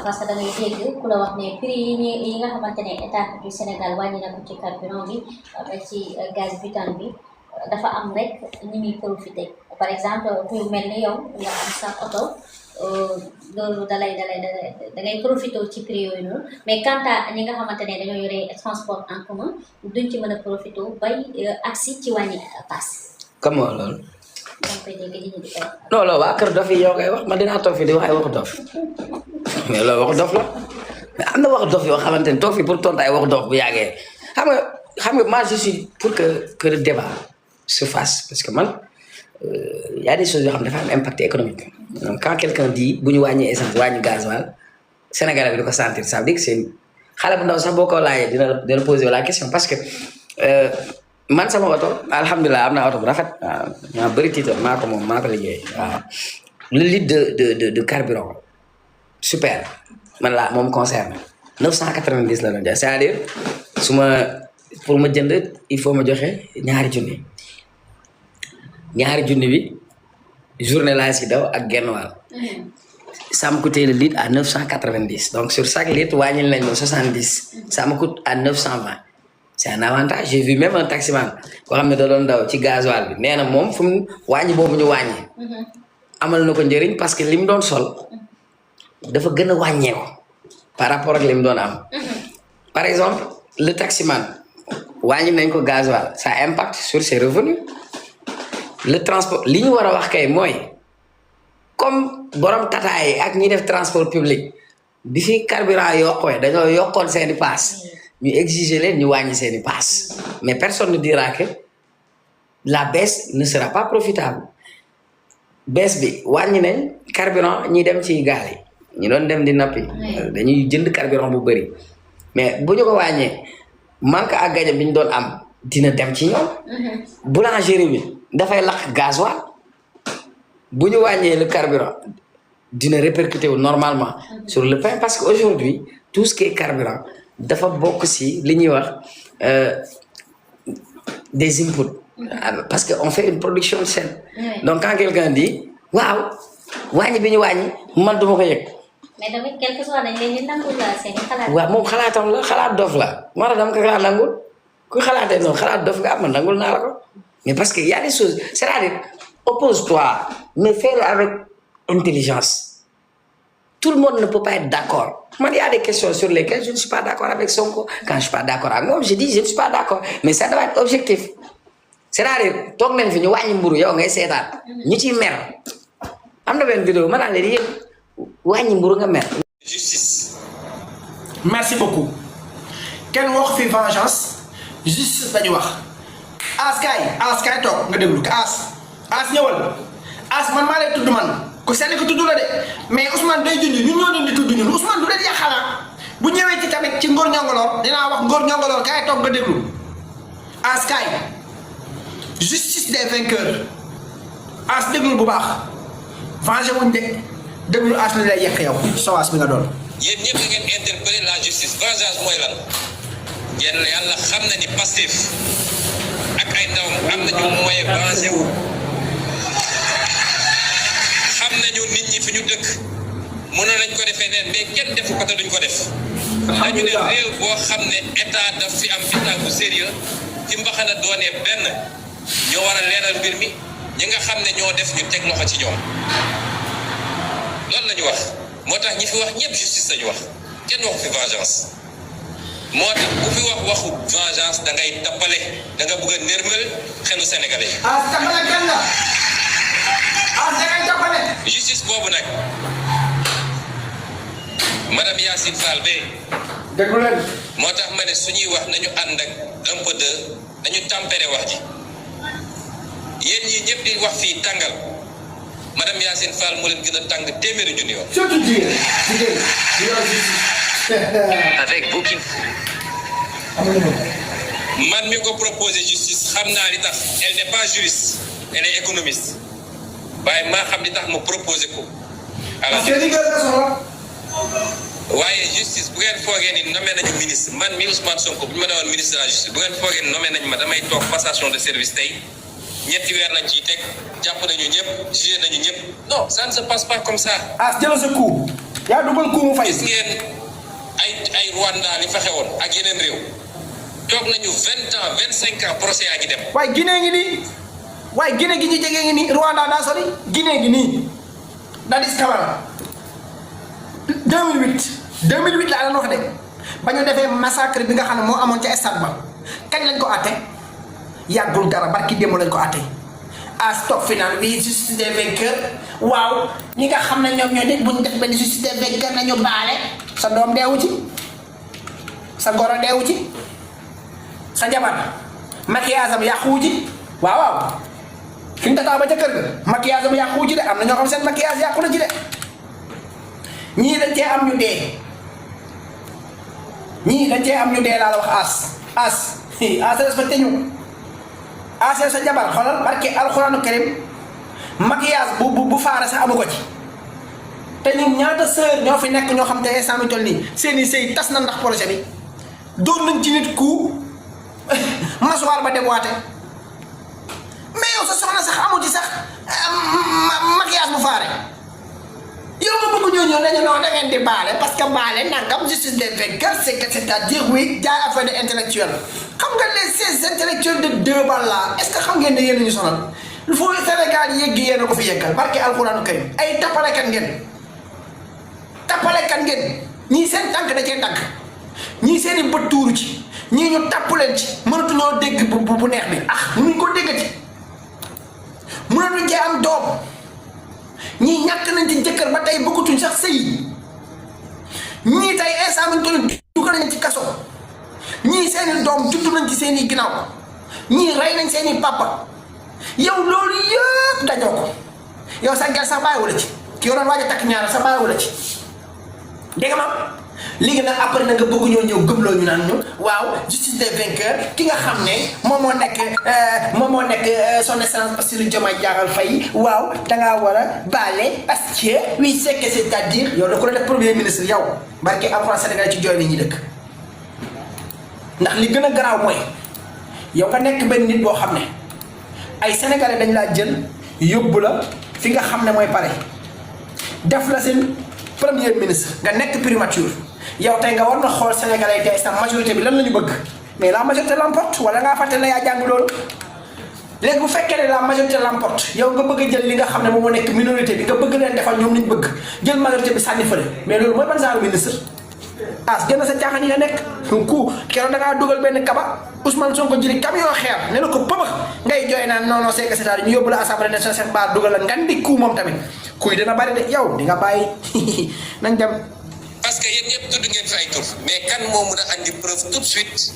parce que da ngay dégg ku la wax ne prix yi nga xamante ne état du Sénégal wàññi na ko ci carburant bi ba ci gaz butane bi dafa am rek ñi muy profité par exemple ku mel ni yow nga am sa oto loolu da ngay profité ci prix yooyu noonu mais quant à ñi nga xamante ne dañoo yore transport en commun duñ ci mën a profité bay agsi ci wàññi pass. comment loolu. yaa ngi koy dégg ñu di koy. non loolu waa kër dof yi yow koy wax man dinaa toog fi di wax ay waxu dof mais loolu waxu dof la mais am na waxu dof yoo xamante ne toog fi pour tontu ay waxu dof bu yàggee xam nga moi je suis pour que le débat se fasse parce que man y a des choses yoo xam ne dafa am impact économique donc quand quelqu'un dit bu ñu wàññi essence wàññi gasoil Sénégalais bi di ko sentir ça veut dire que c'est xale bu ndaw sax boo ko laajee dina poser la question parce que man sama oto alhamdulilah am naa oto bu rafet waaw maa bëri titre maa ko moom maa ko liggéey waaw le litre de carburant super man la moom concerne 990 la doon jaay c'est-à-dire su ma pour ma jënd il faut ma joxe ñaari junni bi journée laa si daw ak genn wàll ça me coûtait le litre à 990 donc sur chaque litre wàññil nañ ma 70 ça me coûte à 920 c'est un avantage j'ai vu même un taximan koo xam ne da doon daw ci gasoil bi nee na moom fu mu wàññi boobu ñu wàññi amal na ko njëriñ parce que li mu doon sol dafa gën a wàññeeku par rapport ak li mu doon am par exemple le taximan wàññi nañ ko gasoil ça impacte sur ses revenus le transport li ñu war a wax kay mooy comme borom tataay ak ñi def transport public bi fi carburant yokkoo dañoo yokkoon seeni paas ñu exiger leen ñu wàññi seeni paas mais personne ne dira que la baisse ne sera pas profitable baisse bi wàññi nañ carburant ñi dem ci gaal yi ñu doon dem di nappi dañuy jënd carburant bu bëri mais bu ñu ko wàññee manque à gagner bi ñu doon am dina dem ci ñoom boulangerie bi dafay lakk gasoil bu ñu wàññee le carburant dina répercuter wu normalement sur le pain parce que aujourd'hui tout ce qui est carburant dafa bokk si li ñuy wax des inputs parce que on fait une production saine donc quand quelqu'un dit waaw wàññi bi ñu wàññi man duma ko yëg mais tamit quelque soit dañ leen di nangul la seen xalaat. waaw moom xalaatam la xalaat dof la moo tax dama ko xalaat nangul ku xalaatee noonu xalaat dof nga am man nangul naa la ko mais parce que y a des choses c'est-à-dire oppose-toi mais fais-le avec intelligence tout le monde ne peut pas être d'accord man y a des questions sur lesquelles je ne suis pas d'accord avec Sonko quand je suis pas d'accord ak moom je dis je ne suis pas d'accord mais ça doit être objectif c'est-à-dire toog nañ fi ñu wàññi mburu yow ngay seetaan ñu ciy mer am na benn vidéo ma naan leen yëpp wàññi mburu nga mer. justice. merci beaucoup kenn wax fi vengeance justice lañu wax as kay toog nga déglu ko as ñëwal as man maa lay tudd man ku sell ko tudd la de mais Ousmane day junj ñun ñoo leen di tudd ñun Ousmane du leen yàqala bu ñëwee ci tamit ci Ngor Ñongoloor dinaa wax Ngor Ñongoloor kay toog nga déglu as kay justice des vainqueurs as déglu bu baax venger wuñ de déglu as li lay yàq yow sowaas bi nga doon. yéen ñëpp da ngeen interpeller la justice vengeance mooy lan yéen yàlla xam na ni Pastef ak ay ndawam am nañu moyen venger wu xam nañu nit ñi fi ñu dëkk mënoon nañ ko defee neen mais kenn defu ko te duñ ko def. dañu ne réew boo xam ne état daf fi am état bu sérieux ci mbaxana doonee benn ñoo war a leeral mbir mi ñi nga xam ne ñoo def ñu teg loxo ci ñoom loolu la ñu wax moo tax ñi fi wax ñëpp justice lañu wax kenn waxu fi vengeance moo tax bu fi wax waxu vengeance da ngay tappale da nga bëgg a nërmal xelu sénégalais yi. tappale kan la da ngay tappale. justice boobu nag madame Yacine Fall Bey. déglu leen. moo tax ma ne suñuy wax nañu ànd ak un peu de nañu tempérer wax ji yéen ñi ñëpp di wax fii tàngal madame Yacine Fall moo leen gën a tàng téeméeri junni yoon. surtout jigéen avec beaucoup. man mi ko proposé justice xam naa li tax elle n'est pas juriste elle est économiste waaye maa xam li tax ma proposé ko. waaye justice bu ngeen foogee ni nommé nañu ministre man mi Ousmane Sonko bu ñu ma newoon ministre de la justice bu ngeen foogee ni nommé nañu ma damay toog passation de service tey ñetti weer lañ ciy teg jàpp nañu ñëpp jugé nañu ñëpp non ça ne se passe pas comme ça. jëlal sa coup yaa dugal ku mu fay. gis ngeen ay Rwanda li fa xewoon ak yeneen réew toog nañu 20 ans 25 ans procès yaa ngi dem. waaye Guinée ngi nii waaye Guinée gi ñu jege ngi nii Rwanda daa sori Guinée gi nii Dadis Camara 2008 laa leen wax de ba ñu defee massacre bi nga xam ne moo amoon ca stade ba kañ lañ ko àtte yàggul dara barki démb lañ ko àtte à stop final bi justice des vainqueurs waaw ñi nga xam ne ñoom ñoo dégg bu ñu def benn justice des vainqueurs nañu baale sa doom deewu ci sa goro deewu ci sa jabar maquillage am yàquwu ci waaw fi mu tataa ba ca kër ga maquillage am yàquwu ci de am na ñoo xam seen maquillage yàqu na ci de ñii dañ cee am ñu dee ñii dañ cee am ñu dee laa la wax as respecté ñu as sa jabar xoolal barke alxuraanu karim maquillage bu faara sax amu ko ci te ñun ñaata sœur ñoo fi nekk ñoo xam te instant mi toll nii seeni sëy tas na ndax projet bi doon nañ ci nit ku masuwaar ba dem waate mais yow sa soxna sax amu ci sax maquillage bu faare yow nga bëgg ñoo ñëw dañu non da ngeen di baale parce que baale nangam justice des vainqueurs c'est-à-dire oui jaay affaire de intellectuel xam nga ces intellectuels de deux balles là est-ce que xam ngeen ne yéen ñu sonal il faut Sénégal yegg yéen a ko fi yeggal barke alxuraanu karim ay tappalekat ngeen ñii seen tànk da cee dagg ñii seen i bët tuuru ci ñii ñu tapp leen ci mënatuñoo dégg bu neex bi mënuñ ko déggati mënatuñ cee am doom ñii ñàkk nañ ci jëkkër ba tey bëggatuñ sax sëy ñii tey instant bi ñu toll dugal nañ ci kaso ñii seeni doom juddu nañ ci seeni ginnaaw ñii rey nañ seeni papa yow loolu yëpp dajoo ko yow sa gel sax bàyyiwula ci ki doon waaj a takk ñaar sax bàyyiwula ci dégg nga ma léegi nag après na nga bëgg ñoo ñëw gëmloo ñu naan ñu waaw justice des vainqueurs ki nga xam ne moom moo nekk son excellence Bassirou Diomaye Diakhar Faye waaw dangaa war a baale parce que oui c'est-à-dire yow da ko def premier ministre yow barke alxuraan Sénégal ci jooy la ñuy dëkk ndax li gën a garaaw mooy yow nga nekk benn nit boo xam ne ay sénégalais dañ laa jël yóbbu la fi nga xam ne mooy pare def la seen premier ministre nga nekk primature yow tey nga war na xool sénégalais tey sa majorité bi lan la ñu bëgg mais la majorité l'emporte wala ngaa fàtte la yaa jàng loolu léegi bu fekkee ne la majorité l'emporte yow nga bëgg a jël li nga xam ne moom moo nekk minorité bi nga bëgg leen defal ñoom liñ bëgg jël majorité bi sànni fële mais loolu mooy ban genre ministre gën sa caaxaan yi nga nekk ku keroog da ngaa dugal benn kaba Ousmane Sonko jëli camion xeer ne la ko pëbax ngay jooy naan non c'est que c'est-à-dire ñu yóbbu la assemblée nationale seen baar dugal la ngan di ku moom tamit kuy dina bari de yow di nga bàyyi nañ dem. parce que yéen ñëpp tudd ngeen fi ay tur mais kan moo mun a andi preuve tout de suite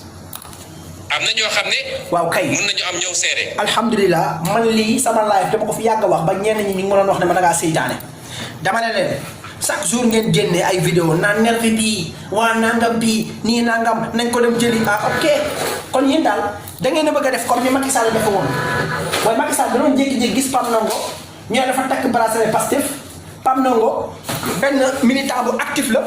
am na ñoo xam ne. waaw kay mun nañu am ñëw seere. alhamdulilah man lii sama live dama ko fi yàgg a wax ba ñenn ñi ñu ngi mënoon wax ne ma da ngaa seytaane dama ne leen chaque jour ngeen génne ay vidéo naan nervi bii waa nangam bii nii nangam nañ ko dem jëli ok kon yéen daal da ngeen a bëgg a def comme ni Macky Sall dafa woon waaye Macky Sall da doon jékki-jékki gis Pape Ndongo ñoo dafa takk bracelet Pastef Pape Ndongo benn militant bu actif la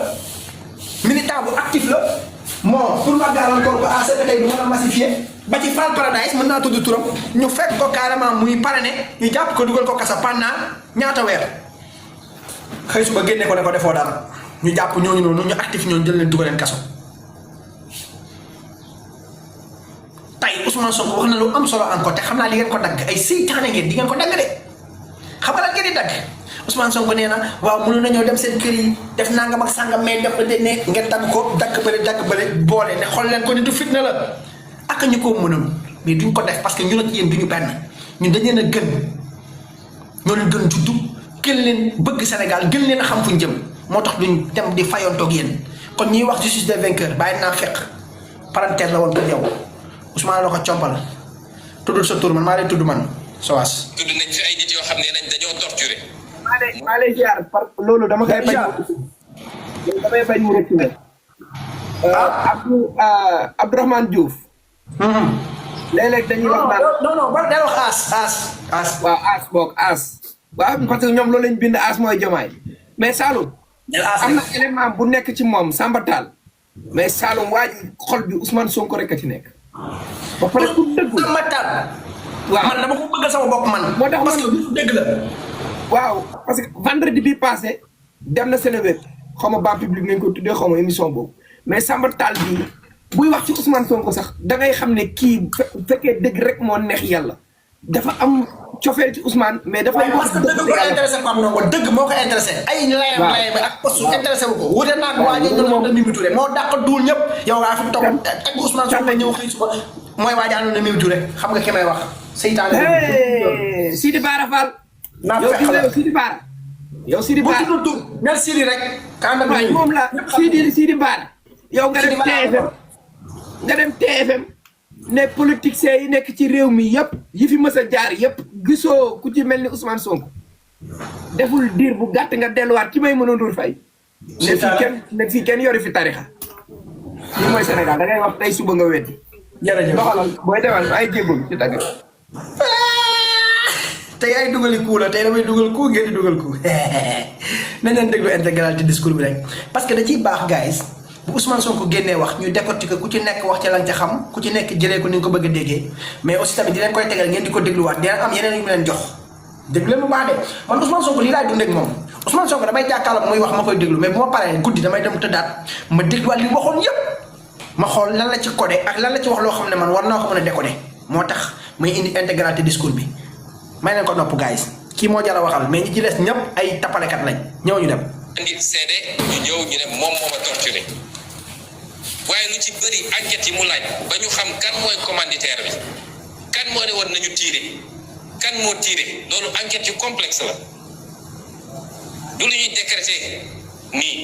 bon pour ma gàllankoor ko à ce que tey du mën a massifier ba ci Fall Paradise mën naa tudd turam ñu fekk ko carrément muy parrainé ñu jàpp ko dugal ko kasa pendant ñaata weer xëy suba génne ko ne ko defoo dara ñu jàpp ñooñu noonu ñu actif ñooñu jël leen dugal leen kaso tey Ousmane Sonko wax na lu am solo encore te xam naa li ngeen ko dagg ay seytaane ngeen di ngeen ko dagg de xam nga lan ngeen di dagg Ousmane Sonko nee na waaw mënoon nañoo dem seen kër yi def nangam ak sangam mais def ne ngeen dagg ko dagg bële boole ne xool leen ko ni du fitna la ak ñu ko mënoon mais duñ ko def parce que ñun ak yéen duñu benn ñun dañ leen a gën ñoo leen gën juddu gën leen bëgg Sénégal gën leen a xam fuñ jëm moo tax duñ dem di fayontoog yéen kon ñuy wax justice des vainqueurs bàyyi naa fekk parenthèse la woon pour yow Ousmane la ko compal tuddul sa tur man maa lay tudd man Sowas. tudd nañ fi ay nit yoo xam ne nañ dañoo torturé. maa lay ziar par loolu dama koy bañ. damay bañ mu rëcc ne. Abdourahmane Diouf. léeg-léeg dañuy wax naan. non ba day wax As. waaw As boog As. waaw parce que ñoom loolu lañ bind As mooy Diomaye mais Saloum. am na élément bu nekk ci moom Samba Tall. mais Saloum waa ji xol bi Ousmane Sonko rek a ci nekk. ba pare ku dëggu Samba Tall. waaw man dama ko bëgg sama bopp man. moo tax parce que dëgg la. waaw parce que vendredi bi passé dem na Sénégal xaw ma ban public nañ ko tuddee xaw ma émission boobu mais Samba Tall bii buy wax ci Ousmane Sonko sax da ngay xam ne kii fekkee dëgg rek moo neex yàlla dafa am cofeel ci Ousmane mais dafay wax parce que dëgg ko intéressé Pape Ndongo dëgg moo ko intéressé ay ñu layam layam ak poste intéressé wu ko wute naag waa ji ñu doon Mimi Touré moo dàq duul ñëpp yow waa fi mu toog teg Ousmane Sonko ñëw xëy suba mooy waa ji àndoon na Mimi Touré xam nga ki may wax seytaane Sidi Bara Fall naa yow fekk la Sidi Bara yow Sidi bu Bara tudd tur mel Sidi rek ka ànd ak waaye moom la Sidi Bara yow nga dem TFM nga dem TFM ne politiciens yi nekk ci réew mi yëpp yi fi mës a jaar yëpp gisoo ku ci mel ni Ousmane Sonko deful diir bu gàtt nga delluwaat ci may mënoon dul fay ne fii kenn yori fi tarixa lii mooy Sénégal da ngay wax tey suba nga weddi jërëjëf doxalal booy demal ay jébbal ci tagg tey ay dugali kuu la tey damay dugal kuu ngeen di dugal kuu nañ leen déglu intégralité discours bi rek parce que da ciy baax guys bu Ousmane Sonko génnee wax ñu décortiquer ku ci nekk wax ci lañ ca xam ku ci nekk jëlee ko ni nga ko bëgg a déggee mais aussi tamit di leen koy tegal ngeen di ko dégluwaat dina am yeneen yu mu leen jox déglu leen bu baax de man Ousmane Sonko lii laay dundee ak moom Ousmane Sonko damay jàkkaarloo muy wax ma koy déglu mais bu ma paree guddi damay dem tëddaat ma dégluwaat li waxoon yépp ma xool lan la ci codé ak lan la ci wax loo xam ne man war naa ko mën a décoder moo tax may indi intégralité discours bi may leen ko nopp guys kii moo jar a waxal mais ñi ci des ñëpp ay tapalekat lañ ñëw ñu dem. indi seede ñu ñëw ñu ne moom moo ma torturé waaye lu ci bëri enquête yi mu laaj ba ñu xam kan mooy commanditaire bi kan moo ne woon nañu tiire kan moo tiire loolu enquête yu complexe la du lu ñuy décréter nii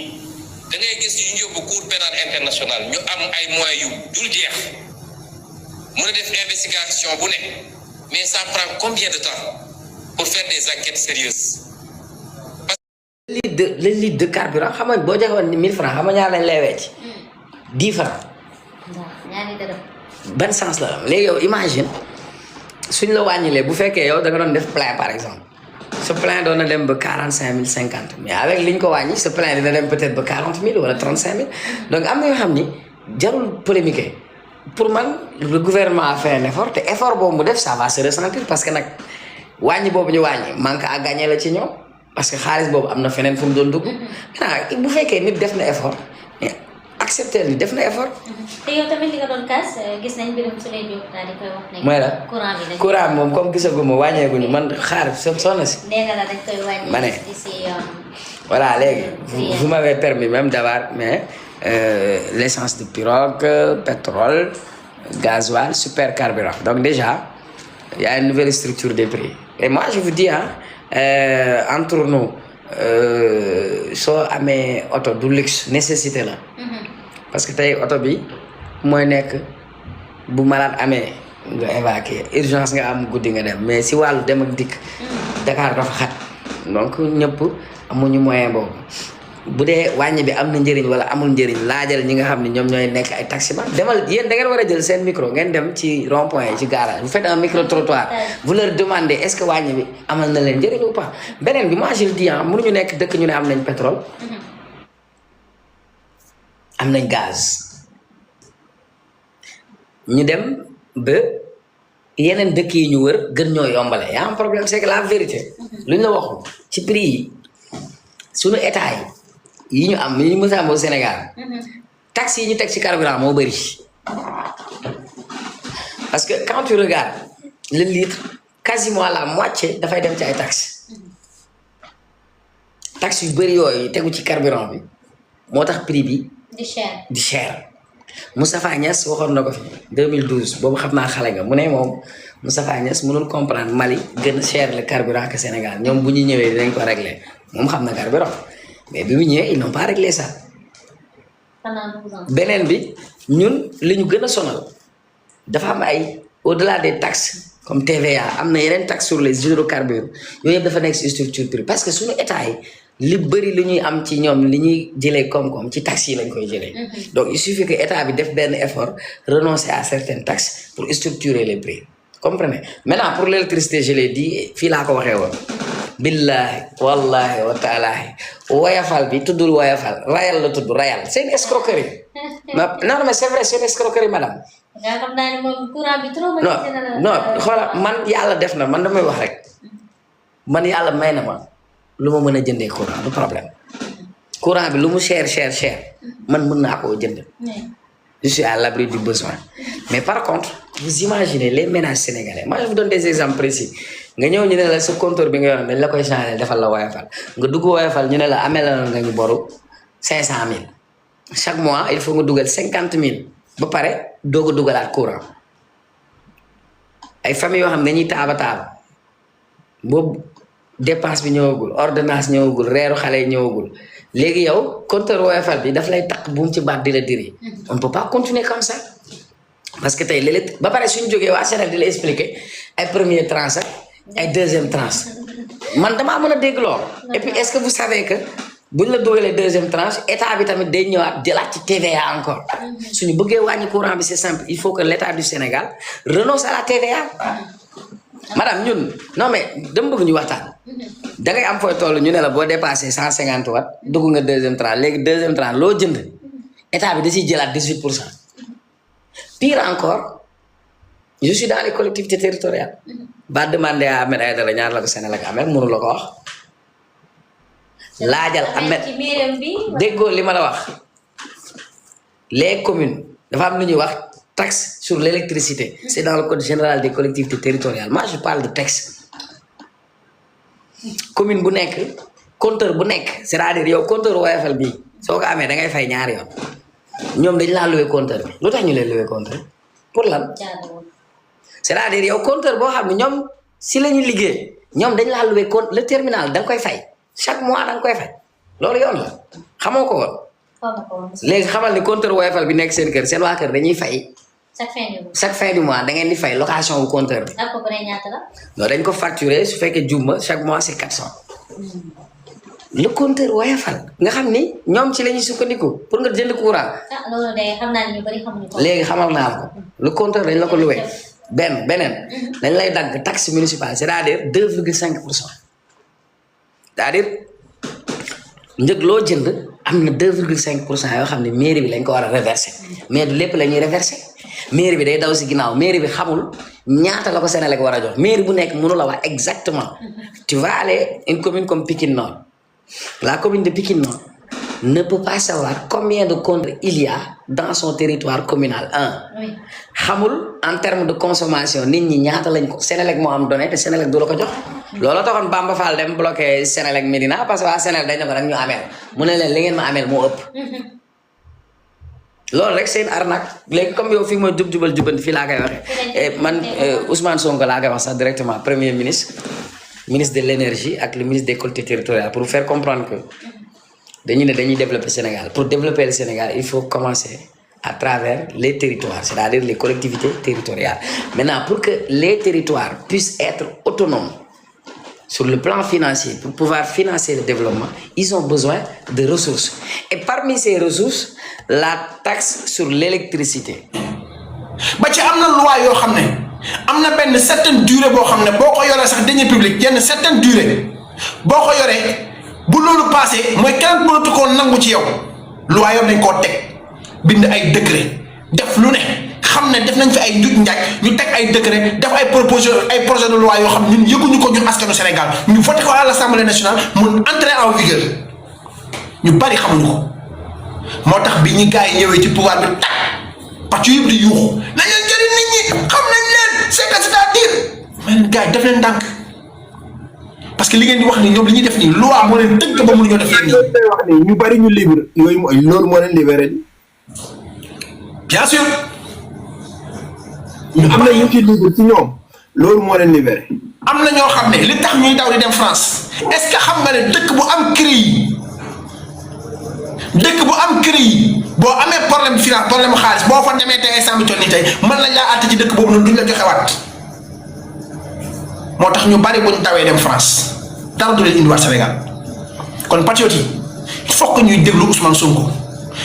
da ngay gis yu ñu yóbbu cour pénal international ñu am ay moyens yu dul jeex mën a def investigation bu ne mais ça prend combien de temps pour faire des enquêtes sérieuses. le litre de carburant xam nga boo joxoon 1000 francs xam nga ñaar lañ lay wecc 10 francs ñaari dërëm. ban sens la am léegi yow imagine suñ la wàññilee bu fekkee yow da nga doon def plein par exemple sa plein doon na dem ba 45 000 50 mais avec liñ ko wàññi sa plein dina dem peut-être ba 40 000 wala 35 000 donc am na yoo xam ni jarul polémiquer pour man le gouvernement a fait un effort te effort boobu mu def ça va se ressentir parce que nag wàññi boobu ñu wàññi manque à gagner la ci ñoom parce que xaalis boobu am na feneen fu mu doon dugg maintenant bu fekkee nit def na effort mais accepter ni def na effort. te yow tamit li nga doon kaas gis nañ mbirum Souleye Diop daal di koy wax ne. mooy la courant bi courant moom comme gisaguma wàññeekuñu man xaar soxna si. nee nga la dañ koy wàññi. ma ne d'ici voilà léegi vous m'avez permis même d'avoir mais l'essence de pirogue pétrole gasoil super carburant donc déjà il y a une nouvelle structure des prix et moi je vous dis entre nous soo amee oto du luxe nécessité la parce que tey oto bi mooy nekk bu malade amee nga évacuer urgence nga am guddi nga dem mais si wàllu dem ak dikk Dakar dafa xat donc ñëpp amuñu moyen boobu bu dee wàññi bi am na njëriñ wala amul njëriñ laajal ñi nga xam ne ñoom ñooy nekk ay taximan demal yéen da ngeen war a jël seen micro ngeen dem ci rond point yi ci garage vous faites un micro trottoir vous leur demandez est-ce que wàññi bi amal na leen njëriñ ou pas beneen bi moi je le dis mënuñu nekk dëkk ñu ne am nañ pétrole am nañ gaz ñu dem ba yeneen dëkk yi ñu wër gën ñoo yombale yaa am problème c'est que la vérité luñ la waxul ci prix yi suñu état yi ñu am yi ñu mës a am au Sénégal taxes yi ñu teg ci carburant moo bëri parce que quand tu regardes le litre quasiment la moitié dafay dem ci ay taxes taxes yu bëri yooyu tegu ci carburant bi moo tax prix bi di cher Moustapha Niass waxoon na ko fi 2012 boobu xam naa xale nga mu ne moom Moustapha Niass mënul comprendre Mali gën a cher le carburant que Sénégal ñoom bu ñu ñëwee dinañ ko régler moom xam na carburant mais bi mu ñëwee ils n'ont pas réglé ça beneen bi ñun li ñu gën a sonal dafa am ay au-delà des taxes comme TVA am na yeneen taxes sur les hydrocarbures yooyu yëpp dafa nekk si structure prix parce que suñu état yi li bëri lu ñuy am ci ñoom li ñuy jëlee koom-koom ci taxes yi lañ koy jëlee donc il suffit que état bi def benn effort renoncer à certaines taxes pour structurer les prix comprenez maintenant pour l'électricité je l'ai dit fii laa ko waxee woon billahi wallahi wa taalahi woyafal bi tuddul woyafal rayal la tudd rayal c'est une escroquerie non mais c'est vrai c'est une escroquerie madame non xoola man yàlla def na man damay wax rek man yàlla may na ma lu ma mën a jëndee courant du problème courant bi lu mu cher man mën naa koo jënd. Je suis à l'abri du besoin. Mais par contre, vous imaginez les ménages sénégalais. Moi, je vous donne des exemples précis. Nga ñëw ñu ne la sa compteur bi nga yor dañ la koy changer defal la Woyofal nga dugg Woyofal ñu ne la amee la nga ñu boru 500 000 chaque mois il faut nga dugal 50 000 ba pare doog a dugalaat courant ay famille yoo xam ne dañuy taaba boobu dépense bi ñëwagul ordonnance ñëwagul reeru xale yi ñëwagul léegi yow compteur Woyofal bi daf lay takk bu mu ci baat di la diri on ne peut pas continuer comme ça parce que tey léeg-léeg ba pare suñu jógee waa Sénégal di la expliquer ay premier tranche ay deuxième tranche man damaa mën a dégg lool et puis est-ce que vous savez que buñ la dugalee deuxième tranche état bi tamit day ñëwaat jëlaat ci TVA encore suñu bëggee wàññi courant bi c'est simple il faut que l'état du Sénégal renonce à la TVA madame ñun non mais dama bëgg ñu waxtaan da ngay am fooy toll ñu ne la boo dépassé 150 watts dugg nga deuxième tranche léegi deuxième tranche loo jënd état bi da ciy jëlaat 18%. Pire encore je suis dans les collectivités territoriales ba demandé à Ahmed Aïdara ñaar la ko Sénégal amel mënu la ko wax laajal Ahmed déggoo li ma la wax les communes dafa am lu ñuy wax taxe sur l'électricité c'est dans le code général des collectivités territoriales moi je parle de taxe commune bu nekk compteur bu nekk c'est-à-dire yow compteur Woyofal bii soo ko amee da ngay fay ñaari yoon ñoom dañ laa loué compteur bi lu tax ñu leen loué compteur pour lan c'est-à-dire yow compteur boo xam ne ñoom si la ñuy liggéey ñoom dañ laa loué compte le terminal da nga koy fay chaque mois da nga koy fay loolu yoon la xamoo ko woon léegi xamal ni compteur Woyofal bi nekk seen kër seen waa kër dañuy fay chaque fin du mois da ngeen di fay location bu compteur bi non dañ ko facturer su fekkee jumma chaque mois c'est 400 le compteur Woyofal nga xam ni ñoom ci la ñuy sukkandiku pour nga jënd courant loolu de xam naa ñu bari xamuñu ko léegi xamal naa ko le compteur dañ la ko loué beneen dañ lay dagg taxe municipale c'est-à-dire 2,5%. c'est-à-dire njëg loo jënd am na 2,5% yoo xam ne mairie bi lañ ko war a reverser mais du lépp la ñuy reverser mairie bi day daw si ginnaaw mairie bi xamul ñaata la ko Sénélec war a jox mairie bu nekk mënu la wax exactement tu vas aller une commune comme Pikine Nord la commune de Pikine Nord ne peut pas savoir combien de compteurs il y a dans son territoire communal xamul en termes de consommation nit ñi ñaata lañ ko Sénélec moo am donné te Sénélec du la ko jox loolu taxoon Bamba Fall dem bloqué Sénélec Médina parce que waa Sénélec dañ ne ko rek ñu ameel mu ne leen li ngeen ma ameel moo ëpp loolu rek c'est une arnaque léegi comme yow fii mooy jubal jubanti fii laa koy waxee man Ousmane Sonko laa koy wax sax directement premier ministre de l'énergie ak le ministre des collectivités territoriales pour faire comprendre que dañu ne dañuy développer Sénégal pour développer le Sénégal il faut commencer à travers les territoires c'est-à-dire les collectivités territoriales maintenant pour que les territoires puissent être autonomes sur le plan financier pour pouvoir financer le développement ils ont besoin de ressources et parmi ces ressources la taxe sur l'électricité ba ci am na loi yoo xam ne am na benn certaine durée boo xam ne boo ko yoree sax deniers publics yenn certaine durée boo ko yoree bu loolu passé mooy kenn mënatu koo nangu ci yow loi yoon nañ koo teg bind ay décret def lu ne xam ne def nañ fi ay njuuj njaaj ñu teg ay décret def ay projet de loi yoo xam ñun yëguñu ko ñun askanu Sénégal ñu voté ko à l'Assemblée nationale mun entrer en vigueur ñu bari xamuñu ko moo tax bi ñu gars yi ñëwee ci pouvoir bi tag parce que yëpp di yuuxu nañu jëriñ nit ñi xam nañ leen c'est-à-dire mais gars yi def leen ndànk parce que li ngeen di wax ni ñoom li ñuy def nii loi moo leen tënk ba mënuñoo def leen nii. ñu bari ñu libre yooyu mooy loolu moo leen libéré. bien sûr. am na ñu ci libre ci ñoom loolu moo leen libéré. am na ñoo xam ne li tax ñuy daw di dem France est-ce que xam nga ne dëkk bu am CREI boo amee problème finance problème xaalis boo fa demee tey instant bi toll nii tey mën lañ laa àtte ci dëkk boobu noonu duñ la joxewaat moo tax ñu bari bu ñu dawee dem France dara du leen indiwaat Sénégal kon patriote yi il faut que ñuy déglu Ousmane Sonko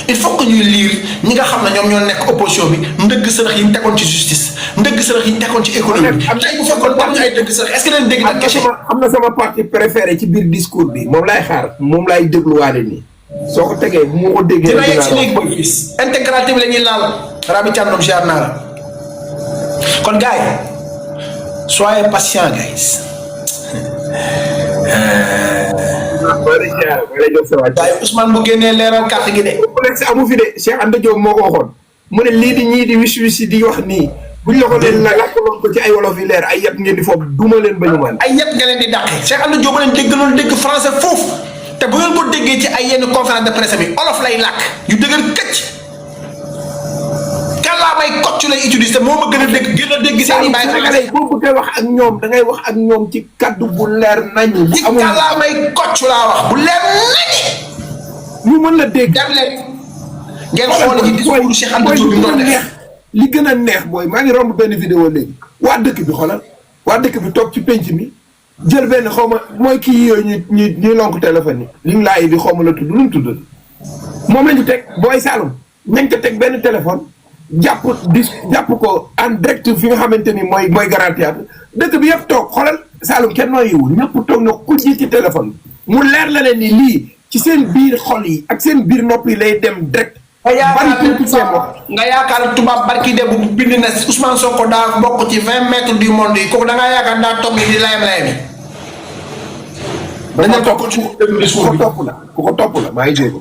il faut que ñuy lire ñi nga xam ne ñoom ñoo nekk opposition bi ndëgg sërëx yi ñu tegoon ci justice ndëgg sërëx yi ñu tegoon ci économie tey bu fekkoon tam ñu ay dëgg sërëx est-ce que leen dégg nag question am na sama partie préférée ci biir discours bi moom laay xaar moom laay dégluwaale nii soo ko tegee bu ma ko déggee dina yegg si léegi mooy fils intégralité bi la ñuy laal Rabi Thiandoum ziar naa la kon gars yi soyez patient guys waaye Ousmane bu génnee leeral carte gi de. complexe amu fi de Cheikh Anta Diop moo ko waxoon mu ne lii di ñii di wis di wax nii buñ la ko leen lakkaloon ko ci ay wolof yi leer ay yat ngeen di foofu duma leen ba ñu mën. ay yat nga leen di dàqee Cheikh Anta Diop ba leen dégg loolu dégg français foofu te bu ngeen ko déggee ci ay yenn conférence de presse bi olof lay làkk yu dëgër këcc kàllaamay kocc lay utiliser moo ma gën a dégg seen i bàyyi boo bëggee wax ak ñoom da ngay wax ak ñoom ci kaddu bu leer nañ. ci kàllaamay kocc laa wax bu leer nañ. ñu mën la dégg. dem leen ngeen xool ci discours Cheikh Anta Diop bi doon def li gën a neex booy maa ngi romb benn vidéo léegi waa dëkk bi xoolal waa dëkk bi toog ci penc mi jël benn xaw ma mooy kii yooyu ñuy lonk téléphone yi li mu laay di xaw ma la tudd lu mu tudd moom la ñu teg booy Saloum nañ ko teg benn téléphone jàpp ko en direct fi nga xamante ni mooy Grand Théâtre dëkk bi yëpp toog xoolal Saloum kenn noo yiwul ñëpp toog na xujji ci téléphone mu leer la leen ni lii ci seen biir xol yi ak seen biir nopp yi lay dem direct. nga yaakaar tubaab barki de bu bind na Ousmane Sonko daa bokk ci 20 mètres du monde yi kooku da ngaa yaakaar daa toog ni di layam-layam yi. dañu topp ci ku ko topp la maa ngi jéego.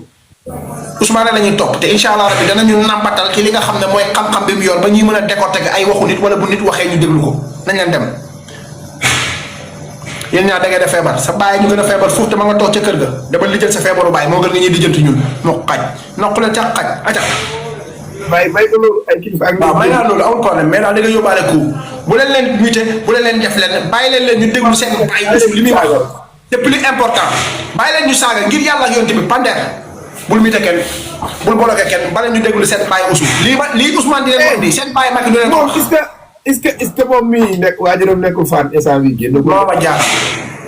Ousmane la ñuy topp te incha allah rabi danañu nambatal ci li nga xam ne mooy xam-xam bi mu yor ba ñuy mën a décortiquer ay waxu nit wala bu nit waxee ñu déglu ko nañ leen dem. yéen ñaar da ngay def feebar sa baay ñu gën a feebar foofu te ma nga toog ca kër ga dama lijjal sa feebaru baay moo gën nga ñuy lijjanti ñun nokk xaj nokk leen ca xaj aca may ko loolu ay kilifa ak waaw may naa loolu amul problème mais daal da nga yóbbaale ko bu leen leen muté bu leen leen def leen bàyyi leen ñu déglu seen baay li muy wax c'est plus important bàyyi leen ñu saaga ngir yàlla ak yonte bi pandeer bul muté kenn bul bloqué kenn bala ñu déglu seen baay Ousou lii Ousmane di leen wax di seen baay Macky du leen ko est-ce que moom mii nekk waajuram nekkul fan instant bi génn. moo ma jaar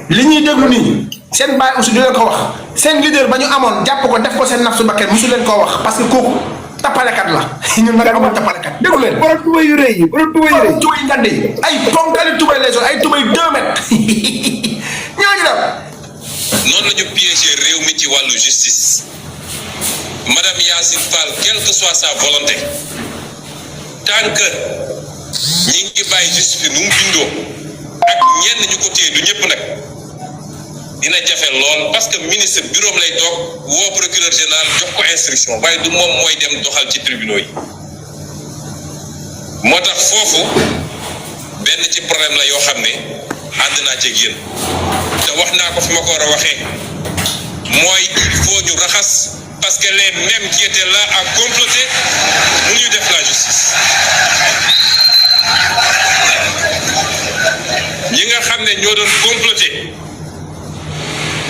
li ñuy déglu nii seen baay aussi di leen ko wax seen leader ba ñu amoon jàpp ko def ko seen nafsu bakkan mosu leen koo wax parce que kooku tappalekat la ñun nag amoon tappalekat déglu leen. borom tubay yu rëy yi borom tubay yu rëy yi. tubay ngande yi ay ponkali tubay lay sol ay tubay 2 mètres ñooñu la. noonu la ñu piégé réew mi ci wàllu justice madame Yacine Fall quelle que soit sa volonté tant que ñi ngi bàyyi justice nu mu bindoo ak ñenn ñu ko téye du ñëpp nag dina jafe lool parce que ministre bureau lay toog woo procureur général jox ko instruction waaye du moom mooy dem doxal ci tribunaux yi moo tax foofu benn ci problème la yoo xam ne ànd naa ci yéen te wax naa ko fi ma ko war a waxee mooy il faut ñu raxas parce que les mêmes qui étaient là à comploter mënuñu def la justice ñi nga xam ne ñoo doon comploter